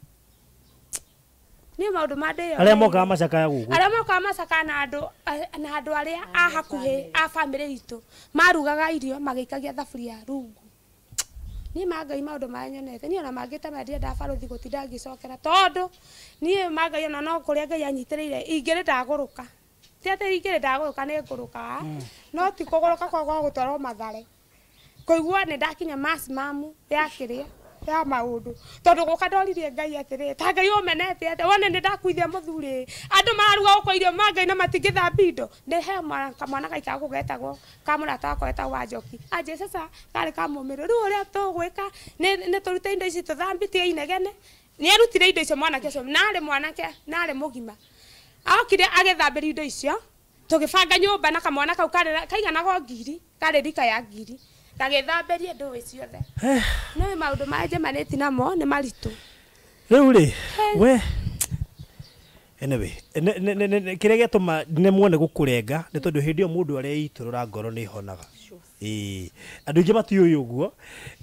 Nĩ maũndũ ma ndĩyo. Arĩa mokaga macakaya gũkũ. Arĩa mokaga macakaya na andũ arĩa a hakuhĩ a bamĩrĩ itũ marugaga irio magĩikagia thaburia rungu. Niĩ ma Ngai maũndũ marĩa nyonete niĩ ona mangĩte marĩa ndiendaga barũthi gũtinda ngĩcokera tondũ niĩ ma Ngai ona no kũrĩa Ngai anyitĩrĩire ingĩrĩ ndagũrũka. Ti atĩ ingĩrĩ ndagũrũka nĩ ngũrũka no ti kũgũrũka kwa gwa gũtwarwo Mathare. Kũigua nĩ ndakinya maximum ya kĩrĩa ya maũndũ tondũ gũka ndoririe Ngai atĩrĩ ta Ngai ũmenete atĩa wone nĩ ndakuithia mũthuri andũ mararuga gũkũ irio ma Ngai na matingĩthambia indo nĩ he kamwana gaikara gũkũ getagwo ka mũrata wakwa getagwo Wanjoki anjĩ sasa karĩ kamũmĩrũ rĩu ũrĩa tũgwĩka nĩ tũrute indo ici tũthambie tiga inegene nĩ arutire indo icio mwanake ũcio narĩ mwanake narĩ mũgima okire agĩthambĩria indo icio tũgĩbanga nyũmba na kamwana kau kaiganaga ngiri karĩ rika ya ngiri kagĩthambĩria ndũĩ ciothe. No maũndũ marĩa njemanĩtie namo nĩ maritũ. Rĩu rĩ we anyway kĩrĩa gĩatũma nemwo nĩ gũkũrenga nĩ tondũ hĩndĩ ĩyo mũndũ areitũrũra ngoro nĩ ĩhonaga. Ĩĩ andũ aingĩ matiũĩ ũguo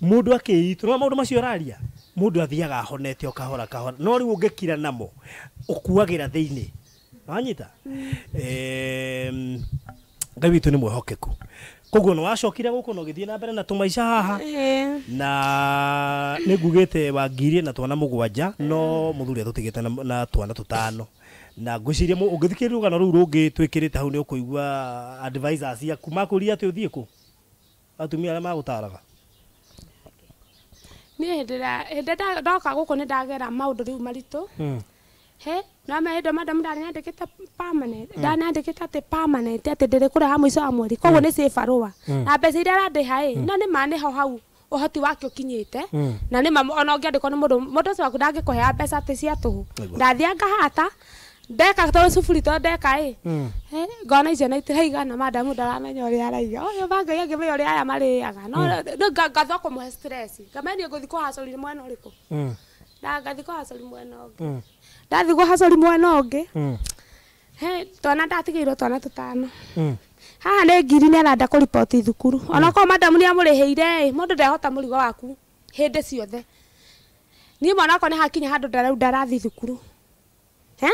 mũndũ akĩitũrũra maũndũ macio araria mũndũ athiaga ahonete o kahora kahora no rĩu ũngĩkira namo ũkuagĩra thĩinĩ wanyita. Ngai witũ nĩ mwĩhokeku koguo nĩ wacokire gũkũ na ũgĩthiĩ na mbere na tũmaica haha na nĩ ngugĩte wangirie na twana 7 no mũthuri atũtigĩte na twana 5 na ngwĩciria ũngĩthikĩrĩria rũgano rũu rũngĩ twĩkĩrĩte hau nĩ ũkũigua advisors ciaku makũria atĩ ũthiĩ kũ atumia arĩa magũtaraga. Niĩ hĩndĩ ĩrĩa ndoka gũkũ nĩ ndagera maũndũ rĩu maritũ. He na ma hĩndĩ madam ndanyandĩkĩte permanent ndanyandĩkĩte atĩ permanent atĩ ndĩrĩkũrĩha mũico wa mweri koguo nĩ save barũa na mbeca iria arandĩha ĩ no nĩ ma nĩho hau ũhoti wake ũkinyĩte na nĩ ma ona ũngĩandĩkwo nĩ mũndũ ũcio waku ndangĩkũhea mbeca atĩ cia tũhũ ndathiĩ ngahata ndeka tondũ cuburi tondũ ndeka ĩ ngona icio na itiraigana madamu ndaramenya ũrĩa araiga ũyũ ba Ngai angĩmenya ũrĩa aya marĩaga no rĩu ngathwo kũmũhe stress ngamenya niĩ ngũthiĩ kũhacũria mwena ũrĩkũ na ngathiĩ kũhacũria mwena ũngĩ ndathi kũhacũria mwena ũngĩ he twana ndatigĩirwo twana 5 haha nĩ ngiri nĩ arenda kũriboti thukuru onakorwo madamu nĩ amũrĩhĩire ĩ mũndũ ndehota mũrigo waku hĩndĩ ciothe niĩ mwana wakwa nĩ hakinya handũ ndarau ndarathi thukuru he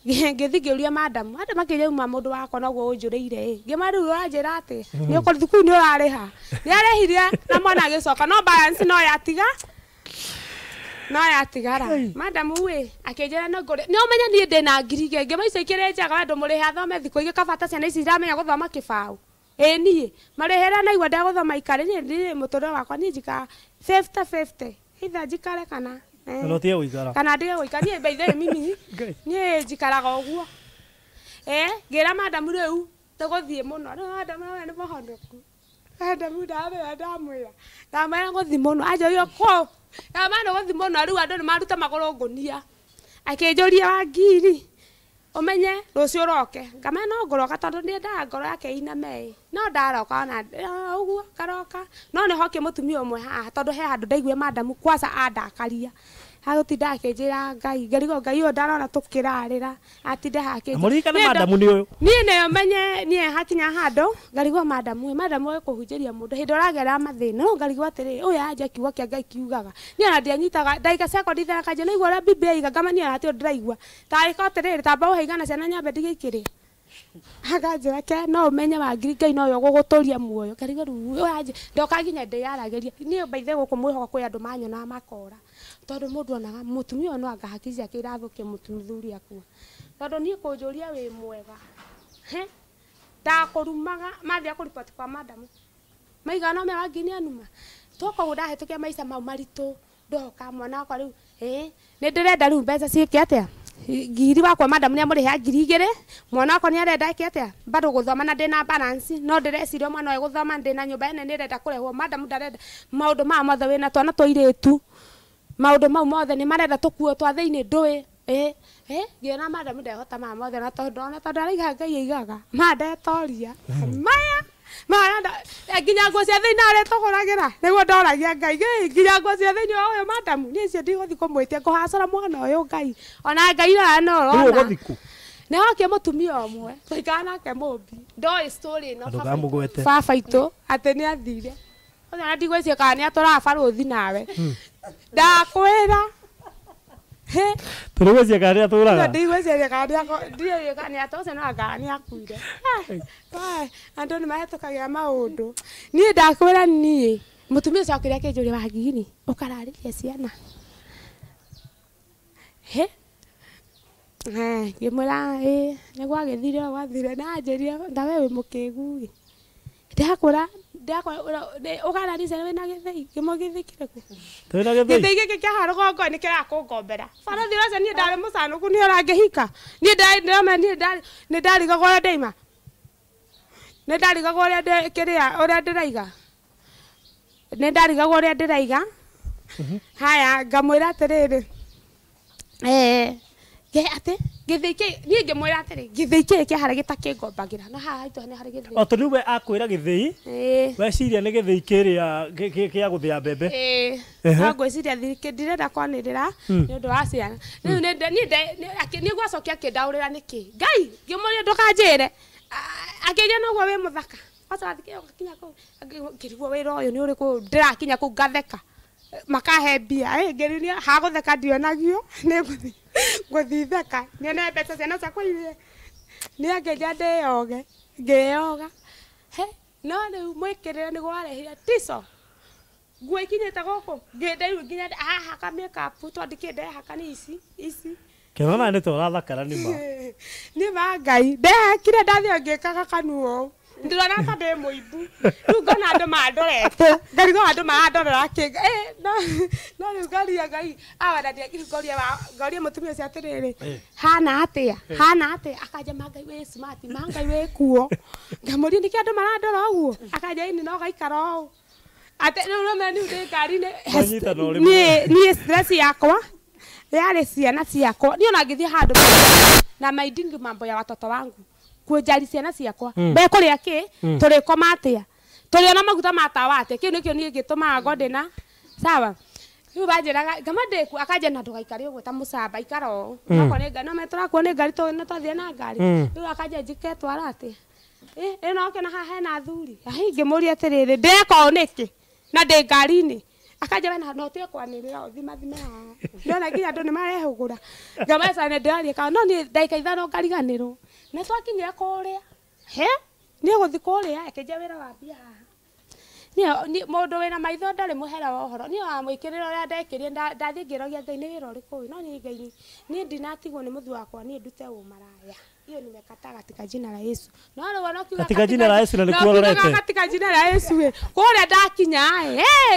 ngĩthiĩ ngĩũria madamu andũ makĩria uma mũndũ wakwa noguo ũnjũrĩire ĩ ngĩma rĩu ũranjĩra atĩ nĩ ũkũrĩ thukuru nĩ ũrarĩha nĩ arĩhire na mwana agĩcoka no balance no yatiga no yatigara madamu ĩ akĩnjĩra no ngũrĩ nĩ ũmenye niĩ ndĩna ngiri igĩrĩ ngĩma icio ikĩrĩ njega we ndũmũrĩhe athome thikũ igĩ kabata ciana ici iramenya gũthoma kĩbaũ ĩ niĩ marĩhĩra naigua ndegũthoma ikare niĩ ndirĩ mũtũrĩre wakwa niĩ njikara 50-50 either njikare kana no tie gũikara kana ndige gũikara niĩ by the way mimi niĩ njikaraga ũguo ngĩra madamu rĩu tũgũthiĩ mũno rĩu madamu we nĩ mũhonoku madamu ndamwĩra ndamwĩra ngũthiĩ mũno anjũria kũ ndamwĩra ngũthiĩ mũno rĩu andũ nĩ maruta magũrũ ngũnia akĩnjũria wa ngiri ũmenye rũciũ ũroke ngamenya no ngũroka tondũ ndiendaga ngoro yake ĩiname ĩ no ndaroka ona ũguo ngaroka no nĩ hokie mũtumia ũmwe haha tondũ he handũ ndaiguire madamu kwaca andakaria agũtinda akĩnjĩra Ngai ngarigwo Ngai ũyũ ndarona tũkĩrarĩra atinde hakĩnjĩra mũririkane madamu nĩ ũyũ niĩ nĩ ũmenye niĩ hakinya handũ ngarigwo madamu ĩ madamu ũyũ kũhunjĩria mũndũ hĩndĩ ũragerera mathĩna no ngarigwo atĩrĩ ũyũ anja kiugo kĩa Ngai kiugaga niĩ ona ndianyitaga ndagĩka sekondi ithano kanjia naigua ũrĩa Biblia iga ngama niĩ ona hatirĩ ũndũ ndĩraigua tarĩka atĩrĩrĩ tamba ũhe igana ciana nyambe ndige ikĩrĩa akanjĩra ke no ũmenye wangiri Ngai nowe ũgũgũtũria muoyo ngarigwo rĩu ũyũ anja ndoka nginya ndĩyaragĩria niĩ by the way gũkũ mwĩhoka kwĩ andũ manyonaga makora tondũ mũndũ onaga mũtumia ũyũ no anga hakiri ciake irathũkia mũthuri akua tondũ niĩ kũnjũria wĩ mwega he ndakũrumaga mathiĩ kũriboti kwa madamu maigana no me wangiri nĩ anuma tokoguo ndahĩtũkia maica mau maritũ ndoka mwana wakwa rĩu nĩ ndĩrenda rĩu mbeca ciĩke atĩa ngiri wakwa madamu nĩ amũrĩhea 2,000 mwana wakwa nĩ arenda eke atĩa bado gũthoma na ndĩna balance no ndĩreciria mwana ũyũ gũthoma ndĩna nyũmba ene nĩ ĩrenda kũrehwo madamu ndarenda maũndũ maya mothe wĩna twana twa airĩtu maũndũ mau mothe nĩ marenda tũkuo twa thĩinĩ ndũĩ ngĩona madamu ndehota maya mothe na tondũ ona tondũ araiga Ngai aigaga ma ndetoria maya Nginya nguo cia thĩinĩ arĩa tũgũragĩra nĩguo ndoragia Ngai nginya nguo cia thĩinĩ wa ũyũ madamu niĩ icio ndigũthiĩ kũmwĩtia ngũhacũra mwana ũyũ Ngai ona Ngai rora no ũrona nĩ hokie mũtumia ũmwe tũikara nake mũmbi ndoĩ story ĩno baba itũ atĩ nĩ athire ũcio na ndigwĩciria kana nĩ atũraga barũthi nawe ndakwĩra tũrĩgwĩciria kana nĩ atũraga ndigwĩciria kana ndiũĩ kana nĩ atũraga no anga nĩ akuire andũ nĩ mahĩtũkagĩra maũndũ niĩ ndakwĩra niĩ mũtumia ũcio okire akĩnjũria Wangigini ũkararĩria ciana he ngĩmwĩra ĩĩ nĩ gwagĩthire ũguo gwathire na anjĩrire ndawe wĩ mũkĩgu ĩ ndakwĩra ũkararĩria ciana wĩna gĩthĩi ngĩmwĩra gĩthĩi kĩrĩkũ gĩthĩi gĩkĩ kĩa haha rũgongo nĩ kĩrakũngombera barũthi ũcio niĩ ndarĩ mũcanũku nĩ ũrangĩhika niĩ nĩ ndarigagwo ũrĩa ndaima nĩ ndarigagwo ũrĩa kĩrĩa ũrĩa ndĩraiga nĩ ndarigagwo ũrĩa ndĩraiga haya ngamwĩra atĩrĩrĩ atĩ gĩthĩi kĩ niĩ ngĩmwĩra atĩrĩ gĩthĩi kĩrĩ kĩa harĩa gĩtakĩngombagĩra no haha haitũ nĩ harĩ gĩthĩi o tondũ we akwĩra gĩthĩi weciria nĩ gĩthĩi kĩrĩa kĩa gũthĩa mbembe no ngwĩciria ndirenda kwanĩrĩra nĩ ũndũ wa ciana rĩu niĩ gwacokia akĩndaũrĩra nĩkĩ Ngai ngĩmũria ndũkanjĩre akĩnjĩra noguo wĩ mũthaka wacoka kũu ngĩrigwo wĩra ũyũ nĩ ũrĩkũ ndĩrakinya kũu ngatheka makahe mbia ngĩrinia hagũtheka ndionagio nĩ ngũthiĩ theka nyone mbeca ciana ciakwa irie nĩ angĩnja ndĩyoge ngĩyoga he no rĩu mwĩkĩrĩre nĩguo warehire tico nguo ikinyĩte gũkũ ngĩnda nginya hahaka makeup tondũ ndikĩ ndehaka nĩ ici ici kĩrona nĩ tũrathakara nĩ ma nĩ ma Ngai ndehakire ndathiĩ ngĩkaga kanua ũũ ndĩrona ta ndĩ mũimbu rĩu ngona andũ mandorete ngarigwo andũ marandorera kĩ no rĩu ngaria Ngai awa ngoria ngoria mũtumia ũcio atĩrĩrĩ hana atĩa hana atĩa akanja ma Ngai wĩ smart ma Ngai wĩ kuo ngamũria nĩkĩ andũ marandora ũguo akanja ĩni no gaikara ũũ atĩ rĩu rĩmwe niĩ ndĩ ngari-inĩ niĩ stress yakwa yarĩ ciana ciakwa niĩ ona ngĩthiĩ handũ na maindingi mambo ya watoto wangu kujali ciana ciakwa bekũrĩa kĩ tũrĩkoma atĩa tũrĩona maguta ma tawa atĩa kĩu nĩkĩo niĩ gĩtũmaga ngorwo ndĩna sawa rĩu banjĩraga ngama ndĩku akanja na ndũgaikare ũguo ta mũcamba ikara ũũ okorwo nĩ ngari no me tũrakuo nĩ ngari nĩ twathire na ngari rĩu akanja njike twara atĩa ĩno oke na haha hena athuri ahi ngĩmũria atĩrĩrĩ ndĩreka ũũ nĩkĩ na ndĩ ngari-inĩ akanja we no ũtige kwanĩrĩra ũthimathime haha ndĩrona nginya andũ nĩ marehũgũra ngamaca nĩ ndĩraria kana no niĩ ndagĩka ithano ngariganĩrwo nĩ twakinyire kũrĩa he niĩ gũthiĩ kũrĩa akĩnjia wĩra wambia haha niĩ mũndũ wĩna maitho ndarĩ mũhera wa ũhoro niĩ wamwĩkĩrĩra ũrĩa ndekĩrire ndathiĩ ngĩrogia Ngai nĩ wĩra ũrĩkũ ũyũ no niĩ Ngai niĩ ndinatigwo nĩ mũthuri wakwa niĩ ndute ũmaraya hiyo nimekataa katika jina la Yesu no rĩu no kiuga katika jina la Yesu na nĩkuo rorete katika jina la Yesu kũrĩa ndakinya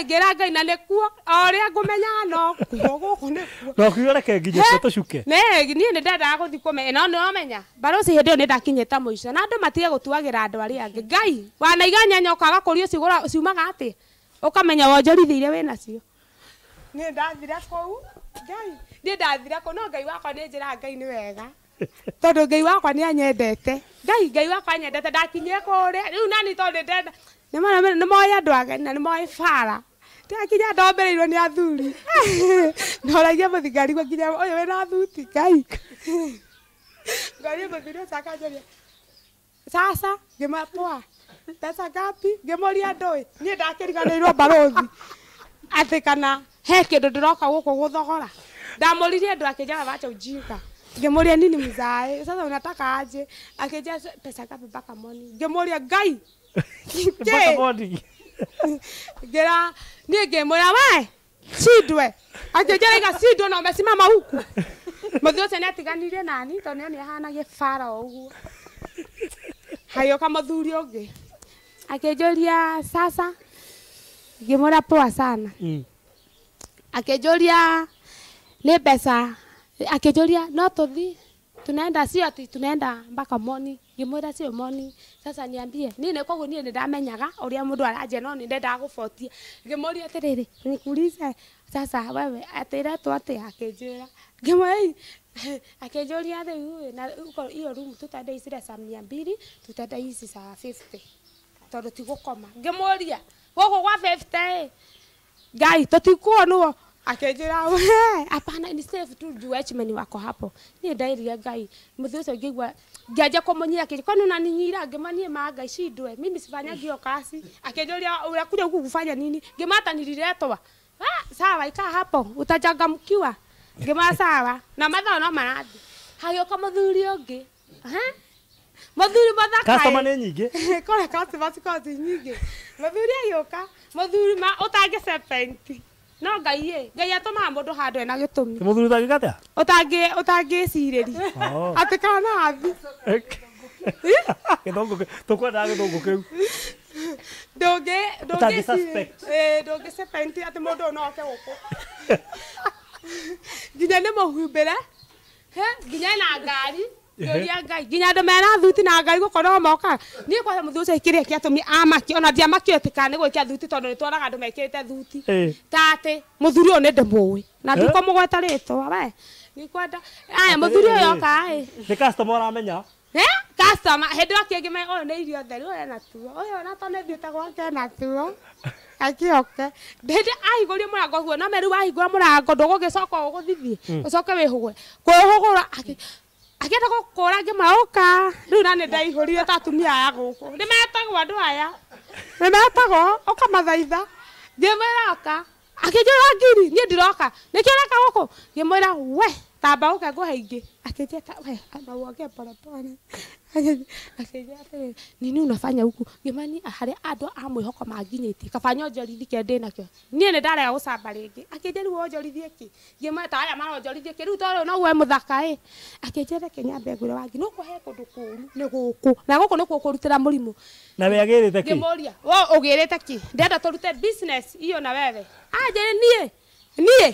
ngĩra Ngai na nĩkuo o ũrĩa ngũmenyaga no kuo gũkũ nĩkuo no kiuga reke nginye tũcuke nĩ niĩ nĩ ndendaga gũthiĩ kũmenya no nĩ ũramenya barũci hĩndĩ ĩyo nĩ ndakinyĩte mũico na andũ matige gũtuagĩra andũ arĩa angĩ Ngai wanaiga nyanya ũkaga kũrio ciumaga atĩa ũkamenya wonjorithĩire wĩnacio niĩ ndathire kũu Ngai niĩ ndathire kũu no Ngai wakwa nĩ njĩraga Ngai nĩ wega tondũ Ngai wakwa nĩ anyendete Ngai Ngai wakwa anyendete ndakinyire kũrĩa rĩu nani tondũ ndenda nĩ moĩ andũ ageni na nĩ moĩ bara ndakinya ndombereirwo nĩ athuri ndoragia mũthigari nginya ũyũ wĩna thuti Ngai ngoria mũthuri ũcio akanjũria sasa ngĩmwĩra poa mbeca ngapi ngĩmũria ndũĩ niĩ ndakĩriganĩirwo barũthi atĩ kana he kĩndũ ndĩroka gũkũ gũthogora ndamũririe andũ akĩnjara wacha ujinga ngemuria nini mzae sasa unataka aje akija pesa ngapi mpaka moni ngemuria Ngai mpaka moni ngira ni ngemuria we shindwe akija iga shindwe na umesimama huku muthuri ucio ni atiganirie nani tondu ni ahana gibara uguo hayoka muthuri ungi akinjuria sasa ngimuria poa sana akinjuria ni mbeca akinjuria no tuthi tunaenda sio ati tunaenda mpaka moni ngimwira sio moni sasa niambie ni koguo ni ndamenyaga uria mundu aranje no ni ndendaga gubotia ngimuria atiriri nikuulize sasa wewe atiretwo atia akinjira ngimwira akinjuria riu na hiyo room tutaenda ici za 200 tutaenda ici za 50 Tondu ti gukoma. Ngimuria guku gwa 50 Ngai tutikuonwo. Akenjira we hapana ni safe tu juu watchman wako hapo. Ni ndairia Ngai muthi ucio ngigua ngianjia kumunyira kiri kwani unaninyira ngimanie ma Ngai shindwe mimi sifanyagi kazi. Akenjoria unakuja huku kufanya nini? Ngimata nililetwa. Ah sawa ikaa hapo utachangamkiwa. Ngima sawa na mathaa no marathi. Hagioka muthuri ungi. Ha? Muthuri mathaka. Customer ni nyingi. Kore customer cikoragwo nyingi. Muthuri agioka muthuri ma utange serpent. No Ngai ĩ Ngai atũmaga mũndũ handũ ena gĩtũmi. Mũthuri ũtangĩka atĩa? Ũtangĩcirĩria. Atĩ kana athi. Gĩthũngũ tũkwendaga gĩthũngũ kĩu. Ndũngĩ suspect. Ndũngĩ suspect atĩ mũndũ no oke gũkũ. Nginya nĩ mũhumbĩre. Nginya ena ngari. Ngĩũria Ngai nginya andũ mena thuti na ngari gũkũ no moka. Niĩ kwanja mũthuri ũcio kĩrĩa kĩatũmire amaki ona ndiamakio atĩ kana nĩ gwĩkĩra thuti tondũ nĩ twonaga andũ mekĩrĩte thuti. Ta atĩ mũthuri ũyũ nĩ ndĩmũĩ na ndikũmũgweta rĩtwa we. Ndikwenda aya mũthuri ũyũ oka ĩ. Nĩ customer ũramenya? Customer hĩndĩ ĩyo kĩngĩ ũyũ nĩ irio theru ũyũ ena tuo. Ũyũ ona to nĩ thiĩte gwake ena tuo. Akĩoke. Hĩndĩ ahingũrie mũrango guo no meru wahingũra mũrango ndũgũgĩcoka ũgũthithie. Ũcoke wĩhũgũre. Kwĩhũgũra akĩenda gũkũra ngĩmaũka rĩu na nĩ ndaihũrire ta atumia aya gũkũ nĩ metagwo andũ aya nĩ metagwo ũkamathaitha ngĩmwĩra oka akĩnjĩra ngiri niĩ ndiroka nĩkĩo ũreka gũkũ ngĩmwĩra we tamba ũke ngũhe ingĩ akĩnjĩta we na uongee polepole akĩnjĩra atĩrĩrĩ nini unafanya huku ngĩmani harĩa andũ a mwĩhoko manginyĩtie kaba nyonjorithie kĩrĩa ndĩnakĩo niĩ nĩ ndarega gũcamba rĩngĩ akĩnjĩra rĩu wonjorithie kĩ ngĩmwĩra ta aya maronjorithie kĩ rĩu tondũ no we mũthaka ĩ akĩnjĩra reke nyambe ngwĩre wangi no kũhe kũndũ kũũru nĩ gũkũ na gũkũ nĩkuo kũrutĩra mũrimũ na we agĩrĩte kĩ ngĩmũria wo ũgĩrĩte kĩ ndĩrenda tũrute business iyo na wewe anjĩre niĩ niĩ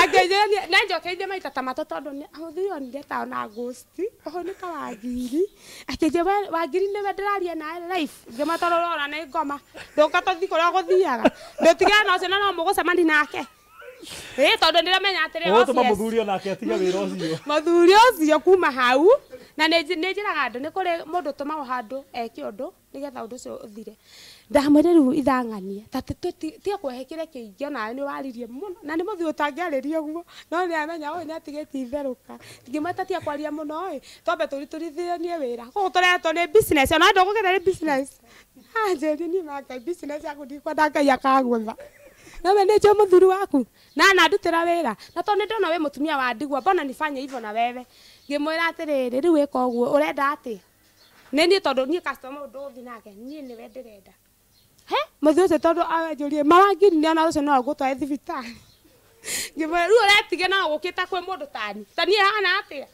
akĩnjĩra niĩ na njokeire maita ta matatũ tondũ mũthuri onire ta ona ghost oho nĩ ta Wangiri akĩnjĩra Wangiri nĩwe ndĩraria nawe life ngĩma tondũ ũrona nĩ ngoma ndũka tũthiĩ kũrĩa gũthiaga ndũtigane na ũcio na no mũgũcemania nake tondũ ndĩramenya atĩrĩ ũgũtũma mũthuri onake atige wĩra ũcio mũthuri ũcio kuma hau na nĩ njĩraga andũ nĩ kũrĩ mũndũ ũtũmagwo handũ eke ũndũ nĩgetha ũndũ ũcio ũthire ndamwĩra rĩu ithang'anie ta tiga kwehekĩre kĩingĩ onawe nĩ waririe mũno na nĩ mũthuri ũtangĩarĩria ũguo no nĩ amenya ũyũ nĩ atigĩtie itherũka ngĩmwĩta tiga kwaria mũno ĩ twambe tũritũrithanie wĩra gũkũ tũretwo nĩ business ona ndũgũkĩra nĩ business anjĩrie niĩ ma Ngai business yaku ndikwenda Ngai akagũtha nawe nĩ njũĩ mũthuri waku na nandutĩra wĩra na tondũ nĩ ndona wĩ mũtumia wa ndigwa mbona nifanye hivyo na wewe ngĩmwĩra atĩrĩrĩ rĩu wĩka ũguo ũrenda atĩa nĩ niĩ tondũ niĩ customer ũndũ ũthi nake niĩ nĩwe ndĩrenda he mũthuri ũcio tondũ anjũrie mawangiri nĩ ona ũcio no agũtware thibitarĩ ngĩmwĩra rĩu ũretige no gũkĩta kwĩ mũndũ tani ta niĩ hana atĩa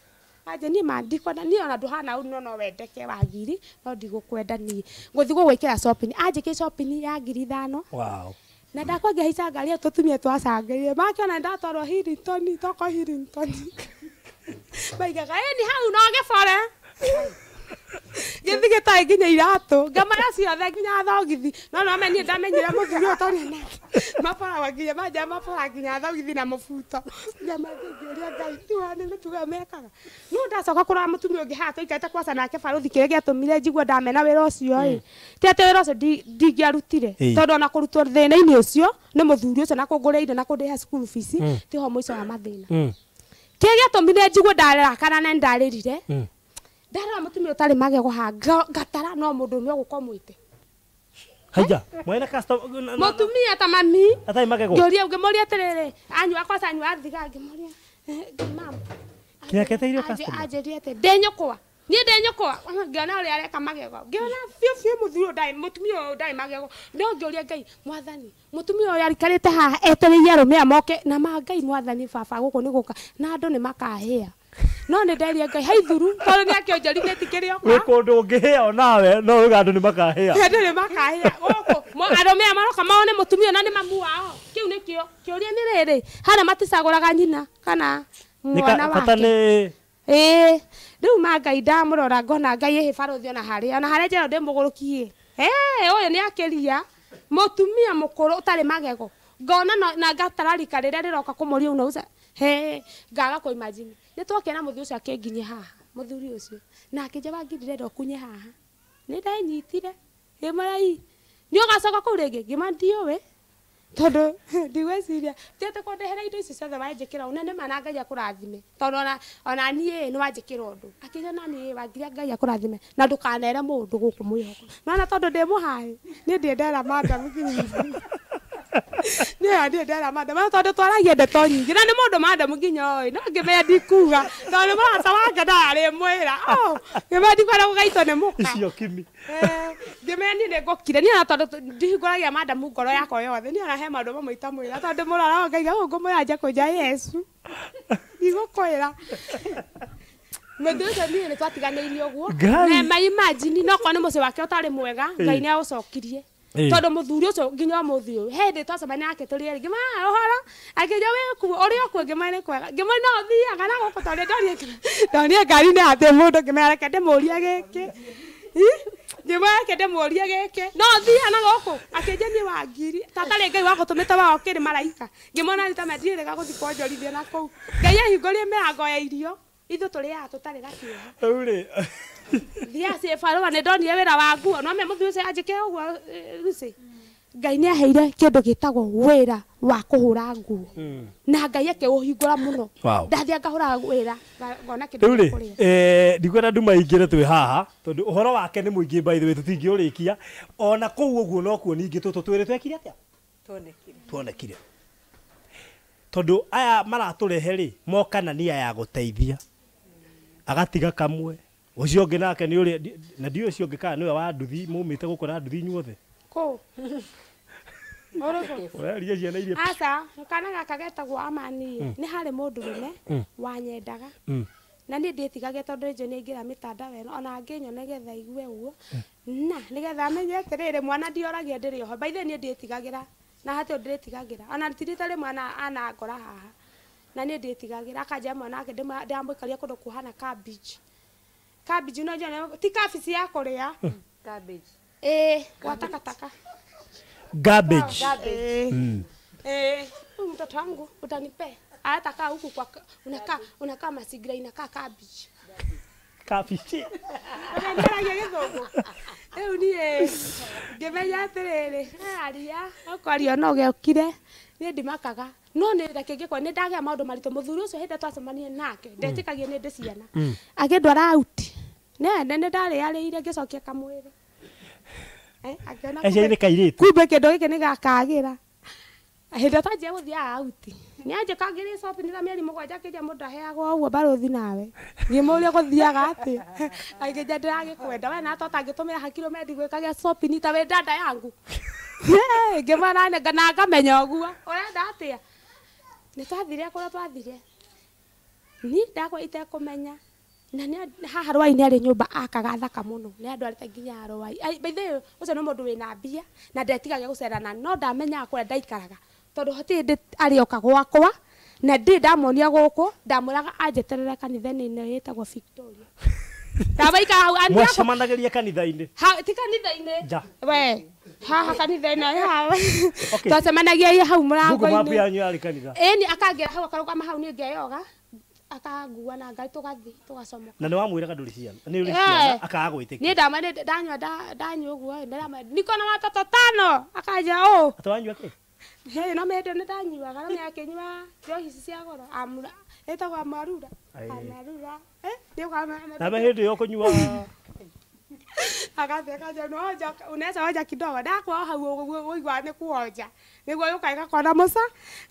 anje niĩ ma ndikwenda niĩ ona ndũhana ũru no wendeke Wangiri no ndigũkwenda niĩ ngũthiĩ gũgwĩkĩra shopping anjĩkĩre shopping ya 5,000 wow na ndakwa ngĩhaica ngari ĩyo tũtumia twacangĩire makĩona ndatwarwo Hilton toko Hilton maigaga ĩni hau no gĩbore gĩthiĩ gĩtarĩ nginya iratũ ngamara ciothe nginya thogithi no no niĩ ndamenyire mũthuri ũyũ tũrĩ nake maboragwo nginya manja mabora nginya thogithi na mũbuto ngamathiĩ ngĩũria Ngai tiwa nĩ mĩtugo ĩyo mekaga no ndacoka kũrora mũtumia ũngĩ haha tũikarĩte kwaca nake barũthi kĩrĩa gĩatũmire njigue ndamena wĩra ũcio ĩ ti atĩ wĩra ũcio ndingĩarutire tondũ ona kũrutwo thĩna-inĩ ũcio nĩ mũthuri ũcio na kũngũrĩra na kũndĩha cukuru fees tiho mũico wa mathĩna kĩrĩa gĩatũmire njigue ndarakara na ndarĩrire ndarora mũtumia ũtarĩ magego ha ngatara no mũndũ ũmwe ũgũka ũmwĩte haija mwena customer mũtumia ta mami atarĩ magego ngĩũria ngĩmũria atĩrĩrĩ anyua kwaca anyua thiga ngĩmũria mama kĩrĩa keteire customer anjĩrie atĩ ndĩ nyũkwa niĩ ndĩ nyũkwa ngĩona ũrĩa areka magego ngĩona biũ biũ mũthuri ũyũ ndarĩ mũtumia ũyũ ndarĩ magego no ngĩũria Ngai mwathani mũtumia ũyũ arikarĩte haha etereire arũme aya moke na ma Ngai mwathani baba gũkũ nĩ gũka na andũ nĩ makahĩa no nĩ nderie Ngai haithuru tondũ nĩ akĩonjorithĩtie kĩrĩa wĩ kũndũ ũngĩhĩa onawe no uga andũ nĩ makahĩa andũ nĩ makahĩa gũkũ arũme aya maroka mone mũtumia na nĩ mamu wao kĩu nĩkĩo kĩũria nĩ rĩrĩ harĩa maticagũraga nyina kana mwana wake ĩĩ rĩu ma Ngai ndamũrora ngona Ngai ĩhĩ barũthi ona harĩa ona harĩa njĩra ndĩ mũgũrũki ĩ ũyũ nĩ akĩria mũtumia mũkũrũ ũtarĩ magego ngona na ngatararika rĩrĩa rĩroka kũmũria unauza he ngaga kũ imagine nĩ twakena mũthuri ũcio akĩnginyia haha mũthuri ũcio na akĩnja Wangiri ndĩrenda ũkunye haha Nĩ ndenyitire ngĩmwĩra ii nĩ ũgacoka kũu rĩngĩ ngĩma ndiũĩ tondũ ndigwĩciria ti atĩ kũndĩhĩra indo ici ciothe wanjĩkĩra ũũ na nĩ ma na Ngai akũrathime tondũ ona niĩ nĩ wanjĩkĩra ũndũ akĩnjĩra niĩ Wangiri Ngai akũrathime na ndũkanere mũndũ gũkũ mwĩhoko nona tondũ ndĩ mũhaĩ niĩ ndirĩ ndera madam nginya niĩ ndera madam tondũ twaragia ndeto nyingĩ na nĩ mũndũ madam nginya oĩ no ngĩmenya ndikuga tondũ mũrata wake ndararĩ mwĩra ngĩmenya ndikwenda gũgaitwo nĩ mũka icio kimi ngĩmenya niĩ nĩngũkire niĩ ona tondũ ndihingũragia madam ngoro yakwa yothe niĩ ona he maũndũ mamwe itamwĩra tondũ mũrora ngaiga ũũ ngũmwĩra nje kũnja Yesu ndigũkwĩra mũthuri ũcio niĩ nĩ twatiganĩirie ũguo na ma imagine no korwo nĩ mũciĩ wake ũtarĩ mwega Ngai nĩ aũcokirie tondũ mũthuri ũcio nginya ũmũthĩ ũyũ he hĩndĩ twacemania nake tũrĩ erĩ ngĩma ũhoro akĩnjĩra wĩ kuo ũrĩ o kuo ngĩma nĩ kwega ngĩma no thiaga na gũkũ tondũ ndonire ngari-inĩ hatĩ mũndũ ngĩmera reke ndĩmũrie gĩkĩ ngĩma reke ndĩmũrie gĩkĩ no thiaga na gũkũ akĩnjĩra niĩ Wangiri tatarĩ Ngai wagũtũmĩte wa ũkĩrĩ maraika ngĩmona nĩ ta mendirĩga gũthiĩ kwonjorithia na kũu Ngai ahingũrie mĩrango ya irio ithuĩ tũrĩaga tũtarĩ na kĩeha rĩu rĩ thiaga ciĩ barũa nĩ ndonire wĩra wa nguo no me mũthuri ũcio anjĩkĩre ũguo Lucy Ngai nĩ aheire kĩndũ gĩtagwo wĩra wa kũhũra nguo na Ngai akĩũhingũra mũno ndathiĩ ngahũra wĩra ngona kĩndũ rĩu gĩa kũrĩa rĩ ndikwenda nduma ingĩre twĩ haha tondũ ũhoro wake nĩ mũingĩ by the way tũtingĩũrĩkia ona kũu ũguo nokuo ningĩ tũtũ twĩrĩ twekire atĩa tuonekire tondũ aya maratũrehe rĩ moka na nia ya gũteithia agatiga kamwe ũcio ũngĩ nake nĩ ũrĩa na ndiũĩ ũcio ũngĩ kana nĩwe wa nduthi mumĩte gũkũ na nduthi inyuothe kũ ũraria ciana iria aca kana gaka getagwo Amani nĩ harĩ mũndũrũme wanyendaga na niĩ ndĩtigagia tondũ nĩ njũĩ nĩ aingĩra mĩtandao ĩno ona angĩnyona nĩgetha aigue ũguo na nĩgetha amenye atĩrĩrĩ mwana ndioragia ndĩrĩ oho by the way niĩ ndĩtigagĩra na hatirĩ ũndũ ndĩtigagĩra ona ti rita rĩmwe anangora haha na niĩ ndĩtigagĩra akanjĩra mwana wake ndĩramũikaria kũndũ kũhana cabbage cabbage no njone ti kabici ya kũrĩa cabbage ĩĩ gwa takataka garbage huyu mtoto wangu utanipe hata kaa huku kwa unakaa masingira inakaa cabbage kabici ũrenderagia gĩthũngũ rĩu niĩ ngĩmenya atĩrĩrĩ aria ũkwaria no gĩokire niĩ ndimakaga no nĩ reke ngĩkwa nĩ ndagĩa maũndũ maritũ mũthuri ũcio hĩndĩ twacemanirie nake ndetĩkagia nĩ ndĩ ciana akĩndwara out nĩ ndarĩarĩire ngĩcokia kamwĩrĩ akĩona acio nĩ kairĩtu kumbe kĩndũ gĩkĩ nĩ gakagĩra hĩndĩ twanjia gũthiaga out nĩ anjĩkagĩra shopping ta mĩeri mũgwanja akĩnjia mũndũ aheagwo ũguo barũthi nawe ngĩmũria gũthiaga atĩa akĩnjia ndĩragĩkwenda we na totangĩtũmĩra hakiri ũmendi gwĩkagia shopping ta wĩ dada yangu ngĩmwĩra na ngamenya ũguo ũrenda atĩa nĩ twathire kũrĩa twathire niĩ ndakwa itekũmenya na nĩ haha Rwai nĩ arĩ nyũmba akaga thaka mũno nĩ andwarĩte nginya Rwai by the way ũcio nĩ mũndũ wĩna mbia na ndetigagia gũcera na no ndamenyaga kũrĩa ndaikaraga tondũ hatirĩ hĩndĩ arĩoka gwakwa na ndĩ ndamuonia gũkũ ndamwĩraga anjeterere kanitha-inĩ ĩno ĩtagwo Victoria ndamaikara hau mwacemanagĩria kanitha-inĩ ti kanitha-inĩ nja we haha kanitha-inĩ haha twacemanagia hau Google Map mũrango-inĩ yanyu yarĩ kanitha ĩni akangĩra hau akarũgama hau niĩ ngeyoga akangua na ngari tũgathiĩ tũgacomoka na nĩ wamwĩraga ndũrĩ ciana nĩ ũrĩ ciana akaga gwĩtĩkia niĩ ndama ndanyua ndanyua ũguo ndĩramwĩra niko na watoto tano akanja ũũ atĩ wanyua kĩ Hey, no mĩhĩndĩ nĩ ndanyuaga no mĩakĩnyua njohi ici cia goro amura ĩtagwo amarura amarura na hĩndĩ ĩyo kũnyua agathiĩ akanja unaonja unaweza onja kidogo ndakwa hau ũguo ũigua nĩ kuonja nĩguo yũka ĩgakona mũca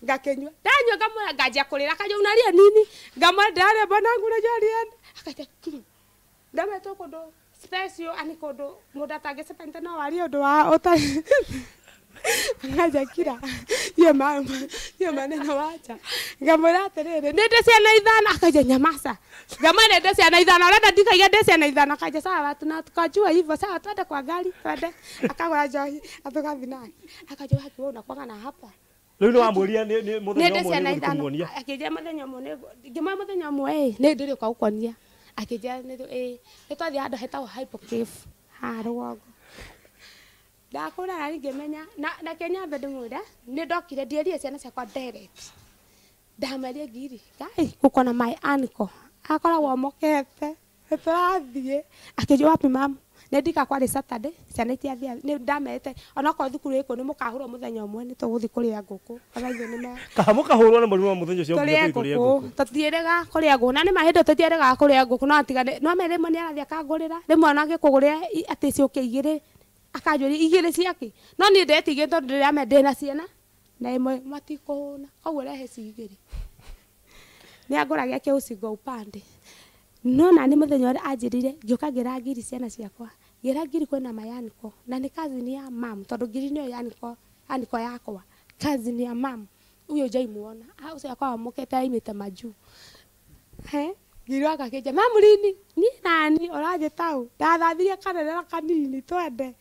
ngakĩnyua ndanyua ngamwĩra nganjia kũrĩra akanja unaria nini ngamwĩra ndĩrarĩa mwanangu unajua alienda akaita ndametwo kũndũ special ani kũndũ mũndũ atangĩcepente no warie ũndũ wa ũtarĩ ngaja kira hiyo maneno wacha ngamwĩra atĩrĩrĩ nĩ ndĩ ciana ithano akaja nyamaza ngamwĩra ndĩ ciana ithano ũrenda ndikaiga ndĩ ciana ithano akaja sawa tukajua hivyo sawa twende kwa gari twende akagũra njohi tũgathiĩ nake akaja haki wewe unakuanga na hapa rĩu nĩ wamũria nĩ mũthenya ũmwe nĩ kũmuonia akĩnjĩra mũthenya ũmwe ngĩmwĩra mũthenya ũmwe nĩ ndĩrĩũka gũkuonia akĩnjĩra nĩ twathiĩ handũ hetagwo Hypo Cave haha rũgongo ndakũra na ngĩmenya na kenyambe ndĩmwĩre nĩ ndokire ndierire ciana ciakwa direct ndamarie ngiri ngai gũkona my uncle akoragwo omokete nĩtũrathiĩ akĩnjia wapi mamu Nĩ ndika kwarĩ Saturday ciana itiathia nĩ ndamete onokorwo thukuru ĩkũ nĩ mũkahũrwo mũthenya ũmwe nĩ tũgũthiĩ kũrĩa ngũkũ ona ithuĩ nĩ me Kaha mũkahũrwo na mũrimũ wa mũthenya ũcio tũrĩe nginya kũrĩa ngũkũ ngũkũ. Tũtiĩrĩga kũrĩa ngũkũ na nĩ ma hĩndĩ ĩyo tũtiĩrĩgaga kũrĩa ngũkũ no atigane no me rĩmwe nĩ arathiĩ akangũrĩra rĩmwe ona angĩkũgũrĩra atĩ ciũke igĩrĩ akanjũria igĩrĩ ciake no niĩ ndetigĩte tondũ ndĩrame ndĩna ciana na ĩmwe matikũhũna koguo rehe ci igĩrĩ nĩ angũragia kĩũcingo upande no na nĩ mũthenya ũrĩa anjĩrire ngĩũka ngĩra ngiri ciana ciakwa ngĩra ngiri kwĩna mayaniko na nĩ cousin ya mam tondũ ngiri nĩyo yaniko aniko yakwa cousin ya mam huyo hujaimuona. Ah, ũcio akoragwo mũkĩte aimĩte majuu. He ngiri akakĩnja mamu lini ni nani ũranjĩta ũ ndathambirie kanene na kanini twende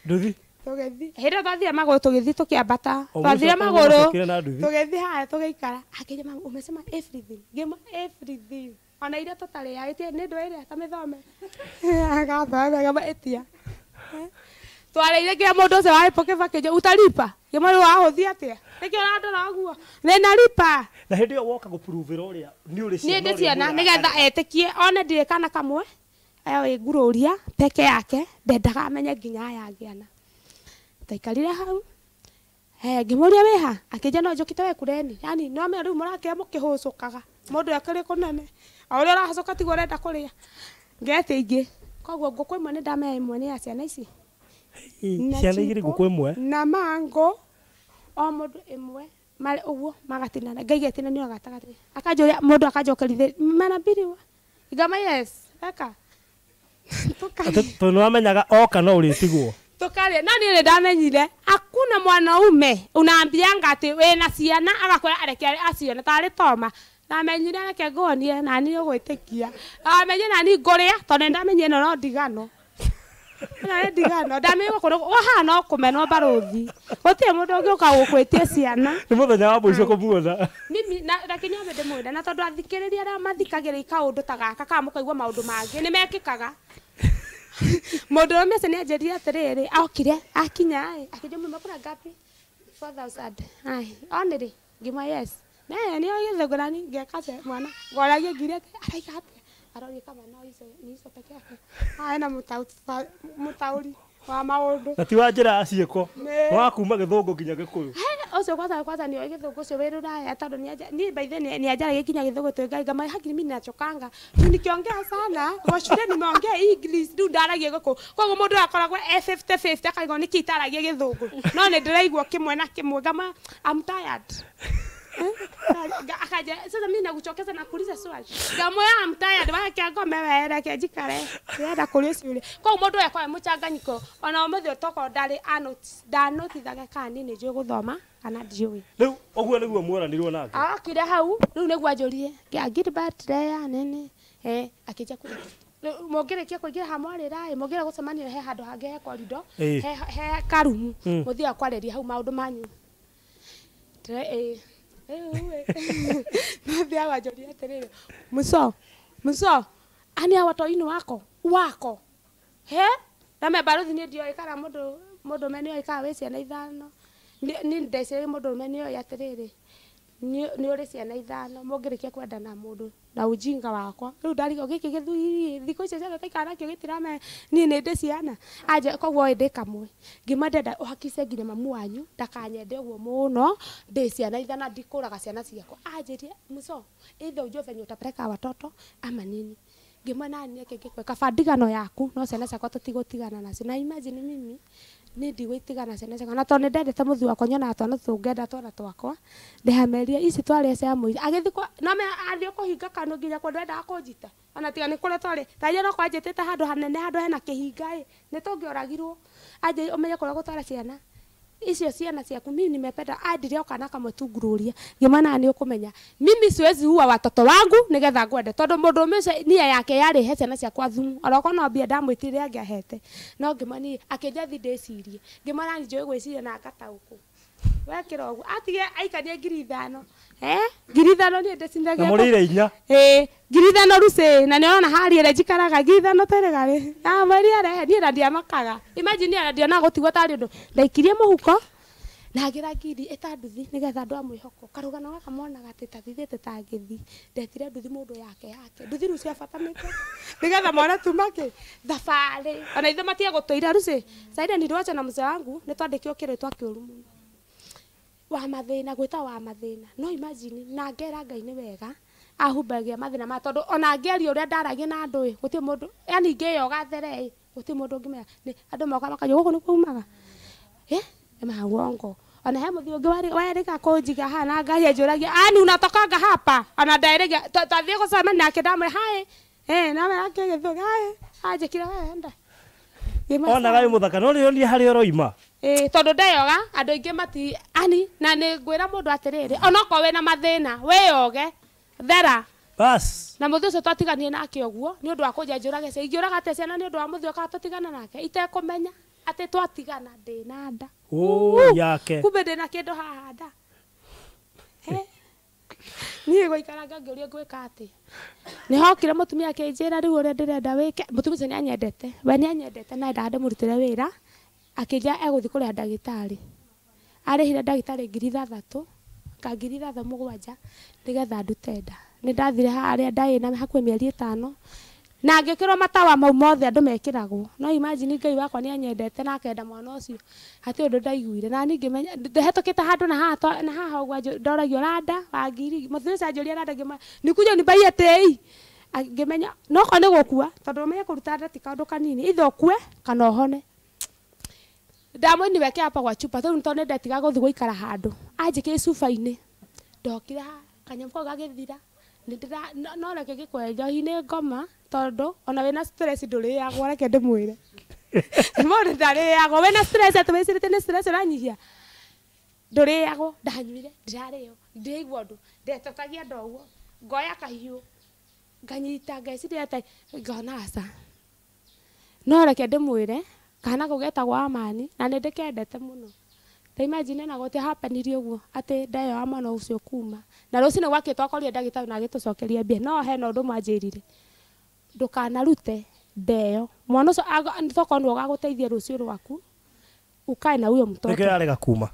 Nduthi. Tũgĩthiĩ hĩndĩ ĩyo twathire magũrũ tũgĩthiĩ tũkĩambata O twathire mũico magũrũ mũcokire na nduthi. Tũgĩthiĩ haya tũgĩikara akĩnja mamu umesema everything ngĩmwa everything ona iria tũtarĩaga ĩtia nĩ ndũ ĩrĩa ta mĩthome agathome ngĩmwa ĩtia twarĩire nginya mũndũ ũcio wa Apple kĩbakĩnja utalipa ngĩmwa rĩu wahũthia atĩa nĩkĩo ũrandora ũguo nĩnalipa. Na hĩndĩ ĩyo woka gũpruvĩra ũrĩa nĩ ũrĩ Niĩ ciana ndĩ ũrĩa ciana mũraka. Nĩgetha etĩkie one ndirĩ kana kamwe aya wĩ ngurũria peke yake ndendaga amenye nginya aya angĩ ana twaikarire hau. Ngĩmũria wĩha akĩnja no njũkĩte we kureni yani no me rĩu mũrakĩra mũkĩhũcũkaga mũndũ akĩrĩ kũnene o ũrĩa ũrahũcũka tiguo ũrenda kũrĩa ngetia ingĩ koguo ngũkũ ĩmwe nĩ ndamenya ĩmwe nĩ ya ciana ici. Na Ciana igĩrĩ chipo, ngũkũ ĩmwe. Na mango o mũndũ ĩmwe marĩ ũguo magatinana ngaigetinanio gatagatĩ akanjũria mũndũ akanjokerithia mara mbili wa ngama yes eka. Atĩ tondũ nĩwamenyaga oka no ũrĩtigwo. Tukarĩa no niĩ nĩ ndamenyire hakuna mwanaume unaambianga atĩ wĩna ciana agakwĩra areke acione tarĩ toma ndamenyire reke nguonie nani ũgwĩtĩkia amenye nani ngũrĩa tondũ nĩ ndamenyire ĩno no ndigano ĩno nĩ ndigano ndamenye gũkũ wahaha no kũmenwo barũthi gũtirĩ mũndũ ũngĩũka gũkwĩtie ciana. Nĩ mũthenya wa mũico kũmuona. Mimi na reke nyambe ndĩmwĩre na tondũ athikĩrĩria arĩa mathikagĩrĩria kaũndũ ta gaka kana mũkaigua maũndũ mangĩ nĩ mekĩkaga mũndũ ũrũme ũcio nĩ anjĩrire atĩrĩrĩ okire akinya ĩ akĩnjĩra mama ngapi 4000 ai onĩrĩ ngĩmwa yes ne nĩ gĩthũngũrani ngeka ce mwana ngoragie ngiri atĩ araiga atĩa arorie kama no icio ni icio peke yake ena mũtaũri wa maũndũ. Na ti wa njĩra ya ciĩko. Nĩ. Nĩ wa kuma gĩthũngũ nginya gĩkũyũ. He, ũcio kwanza kwanza nĩ oĩ gĩthũngũ ũcio wĩ rũraya tondũ niĩ by the way nĩ anjaragia nginya gĩthũngũ twĩ ngai ngama hakiri mimi nachokanga tu nikiongea sana kwa shule nimeongea English rĩu ndaragia gũkũ koguo mũndũ akoragwo e 50-50 akaigua nĩkĩ itaragia gĩthũngũ no nĩ ndĩraigua kĩmwe na kĩmwe ngama I'm tired. Akaja sasa mimi nakuchokeza na kuuliza swali ngamoya I'm tired wake ngome were ke njikare ndĩrenda kũria ciũria koguo mũndũ ũyũ akoragwo e mũchanganyiko ona ũmũthĩ ũtokorwo ndarĩ ndanotithaga kana niĩ nĩ njũĩ gũthoma kana ndiũĩ. Rĩu ũguo nĩguo muoranirwo nake. Akire hau rĩu nĩguo anjũrie Gilbert Leya nini akĩnja kũrĩa mũngĩrĩkia kũingĩra ha mwarĩra ĩ mũngĩra gũcemania he handũ hangĩ he korido he karumu mũthiaga kwarĩria hau maũndũ manyu mathiaga anjũria atĩrĩrĩ mũco mũco ani hawa watoini wako wako he na barũthi niĩ ndioĩ kana mũndũ mũndũrũme nĩoĩ kana wĩ ciana ithano niĩ ndeciririe mũndũrũme nĩoĩ atĩrĩrĩ nĩ ũrĩ ciana ithano mũngĩrĩkia kwendana mũndũ na ujinga wakwa rĩu ndarigwo gĩkĩ gĩthuri thikũ icio ciothe taikara nakĩo gĩtirame niĩ nĩ ndĩ ciana anje koguo ĩ ndĩ kamwe ngĩma ndenda ũhakice nginya mamu wanyu ndakanyende ũguo mũno ndĩ ciana ithano ndikũraga ciana ciakwa anjĩrie mũco either ujue venye utapeleka watoto ama nini ngĩmwe nani nĩkĩ ngĩkwe kaba ndigano yaku no ciana ciakwa tũtigũtigana nacio na imagine mimi nĩ ndigũitigana ciana ciakwa na tondũ nĩ ndendete mũthuri wakwa nyonaga twana tũngĩenda twana twakwa ndĩhameria ici twarĩa cia mũira agĩthiĩ no me athiĩ kũhinga kanua nginya kũndũ endaga kũnjita ona tiga nĩ kũrĩa twarĩ tarĩria no kwanjĩtĩte handũ hanene handũ hena kĩhinga ĩ nĩ tũngĩoragirwo anjĩrire ũmenye kũrĩa gũtwara ciana icio ciana ciaku mimi nimependa andirie o kana kamwe tu ngururia ngĩmwa na nĩ ũkũmenya mimi siwezi ua watoto wangu nĩgetha ngwende tondũ mũndũ ũcio nia yake yarĩ he ciana ciakwa thumu orokorwo no mbia ndamwĩtire angĩahete no ngĩmwa niĩ akĩnja thi ndĩcirie ngĩmwa nani njũĩ gwĩciria na ngataũkwo wekĩra ũguo atige aikanie 5,000 5,000 niĩ ndĩcindagia Na mũrĩire inya. 5,000 rucĩ na nĩũrona harĩa ĩrĩa njikaraga 5,000 terĩgarĩ ndamwĩrire arehe niĩ na ndiamakaga imagine niĩ ndionaga gũtigwo tarĩ ũndũ ndaikirie mũhuko Na ngira ngiri ita nduthi nigetha andu a mwihoko karugano gaka monaga ati tathithite tangithi ndetire nduthi mundu yake yake nduthi riu cia bata mito nigetha mone tuma ki thabari ona ithe matie gutuira ruci saida niliwacha na mzee wangu ni twandikio kiritwa kiuru muno wa mathina gwita wa mathina no imagine na ngera Ngai ni wega ahumbagia mathina ma tondu ona ngeria uria ndaragia na andu guti mundu yani ngiyoga there guti mundu ngimenya ni andu moka makanyua guku ni kuumaga ma uongo ona he muthi ungi werika kunjiga haha na Ngai anjuragia ani unatokanga hapa ona ndairigia twathie gucemania nake ndamwe hai nawe akigithuga hai anjikire we enda ona gai muthaka no rionie hari oroima tondu ndeyoga andu aingi mati ani na ni ngwira mundu atiriri onokorwo wina mathina wiyoge thera bas na muthi ucio twatiganie nake uguo ni undu wa kunja njurage cia ingiuraga atia ciana ni undu wa muthi ukaga tutigana nake itekumenya ati twatigana ndina nda yake kumbe ndina kindu haha nda niĩ gũikaranga ngĩũria ngwĩka atĩa nĩ hokire mũtumia akĩnjĩra rĩu ũrĩa ndĩrenda wĩke mũtumia ũcio nĩanyendete we nĩanyendete na endaga ndĩmũrutĩre wĩra akĩnjĩra egũthiĩ kũrĩha ndagĩtarĩ arĩhire ndagĩtarĩ 6,000 ka 6,700 nĩgetha ndute nda nĩ ndathire harĩa ndarĩ na hakuhĩ mĩeri 5 na ngĩkĩrwo matawa mau mothe andũ mekĩragwo no imagine Ngai wakwa nĩanyendete na akenda mwana ũcio hatirĩ ũndũ ndaiguire na niĩ ngĩmenya ndĩhetũkĩte handũ na haha na haha ũguo ndoragio randa wa ngiri mũthuri ũcio anjũria randa ngĩmwĩra nikuja unibaie tĩi ngĩmenya no korwo nĩ gũkua tondũ ũmenye kũruta nda ti kaũndũ kanini either ũkue kana ũhone ndamwĩniweke hapa gwa chupa tondũ tondũ nĩndetiga gũthiĩ gũikara handũ anjĩkĩre cuba-inĩ ndokire haha kanyamũ kau gagĩthira no reke ngĩkũhe njohi nĩ ngoma tondu ona wina stress ndũrĩagwo reke ndĩmwĩre mũndũ ndarĩagwo wĩna stress atĩ wĩcirĩtie nĩ stress ũranyihia ndũrĩagwo ndanyuire ndirarĩo ndiraigua ũndũ ndetokagia nda ũguo ngoya kahiũ nganyita ngeciria atĩ ngona aca no reke ndĩmwĩre kana kau getagwo Amani na nĩ ndĩkendete mũno ta imagine na gũti happenire ũguo atĩ ndeyoa mwana ũcio kuma na rũcinĩ gwakĩ twakorire ndagĩtarĩ na agĩtũcokeria mbia no hena ũndũ mwanjĩrire ndukanarute ndeyo mwana ũcio tokorwo nĩwe ũgagũteithia rũciũ rwaku ukae na huyo mtoto nĩkĩo yarega kuma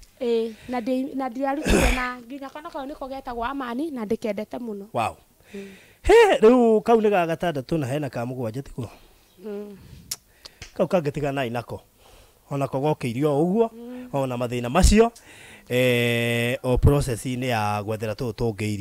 na ndiarutire na nginya kana kau nĩko getagwo Amani na ndĩkendete mũno wow he rĩu kau nĩ ga gatandatũ na hena ka mũgwanja tiguo kau kangĩtiganai nako onako gokĩirio o ũguo ona mathĩna macio o process-inĩ ya gwethera tũtũ tũngĩ irio.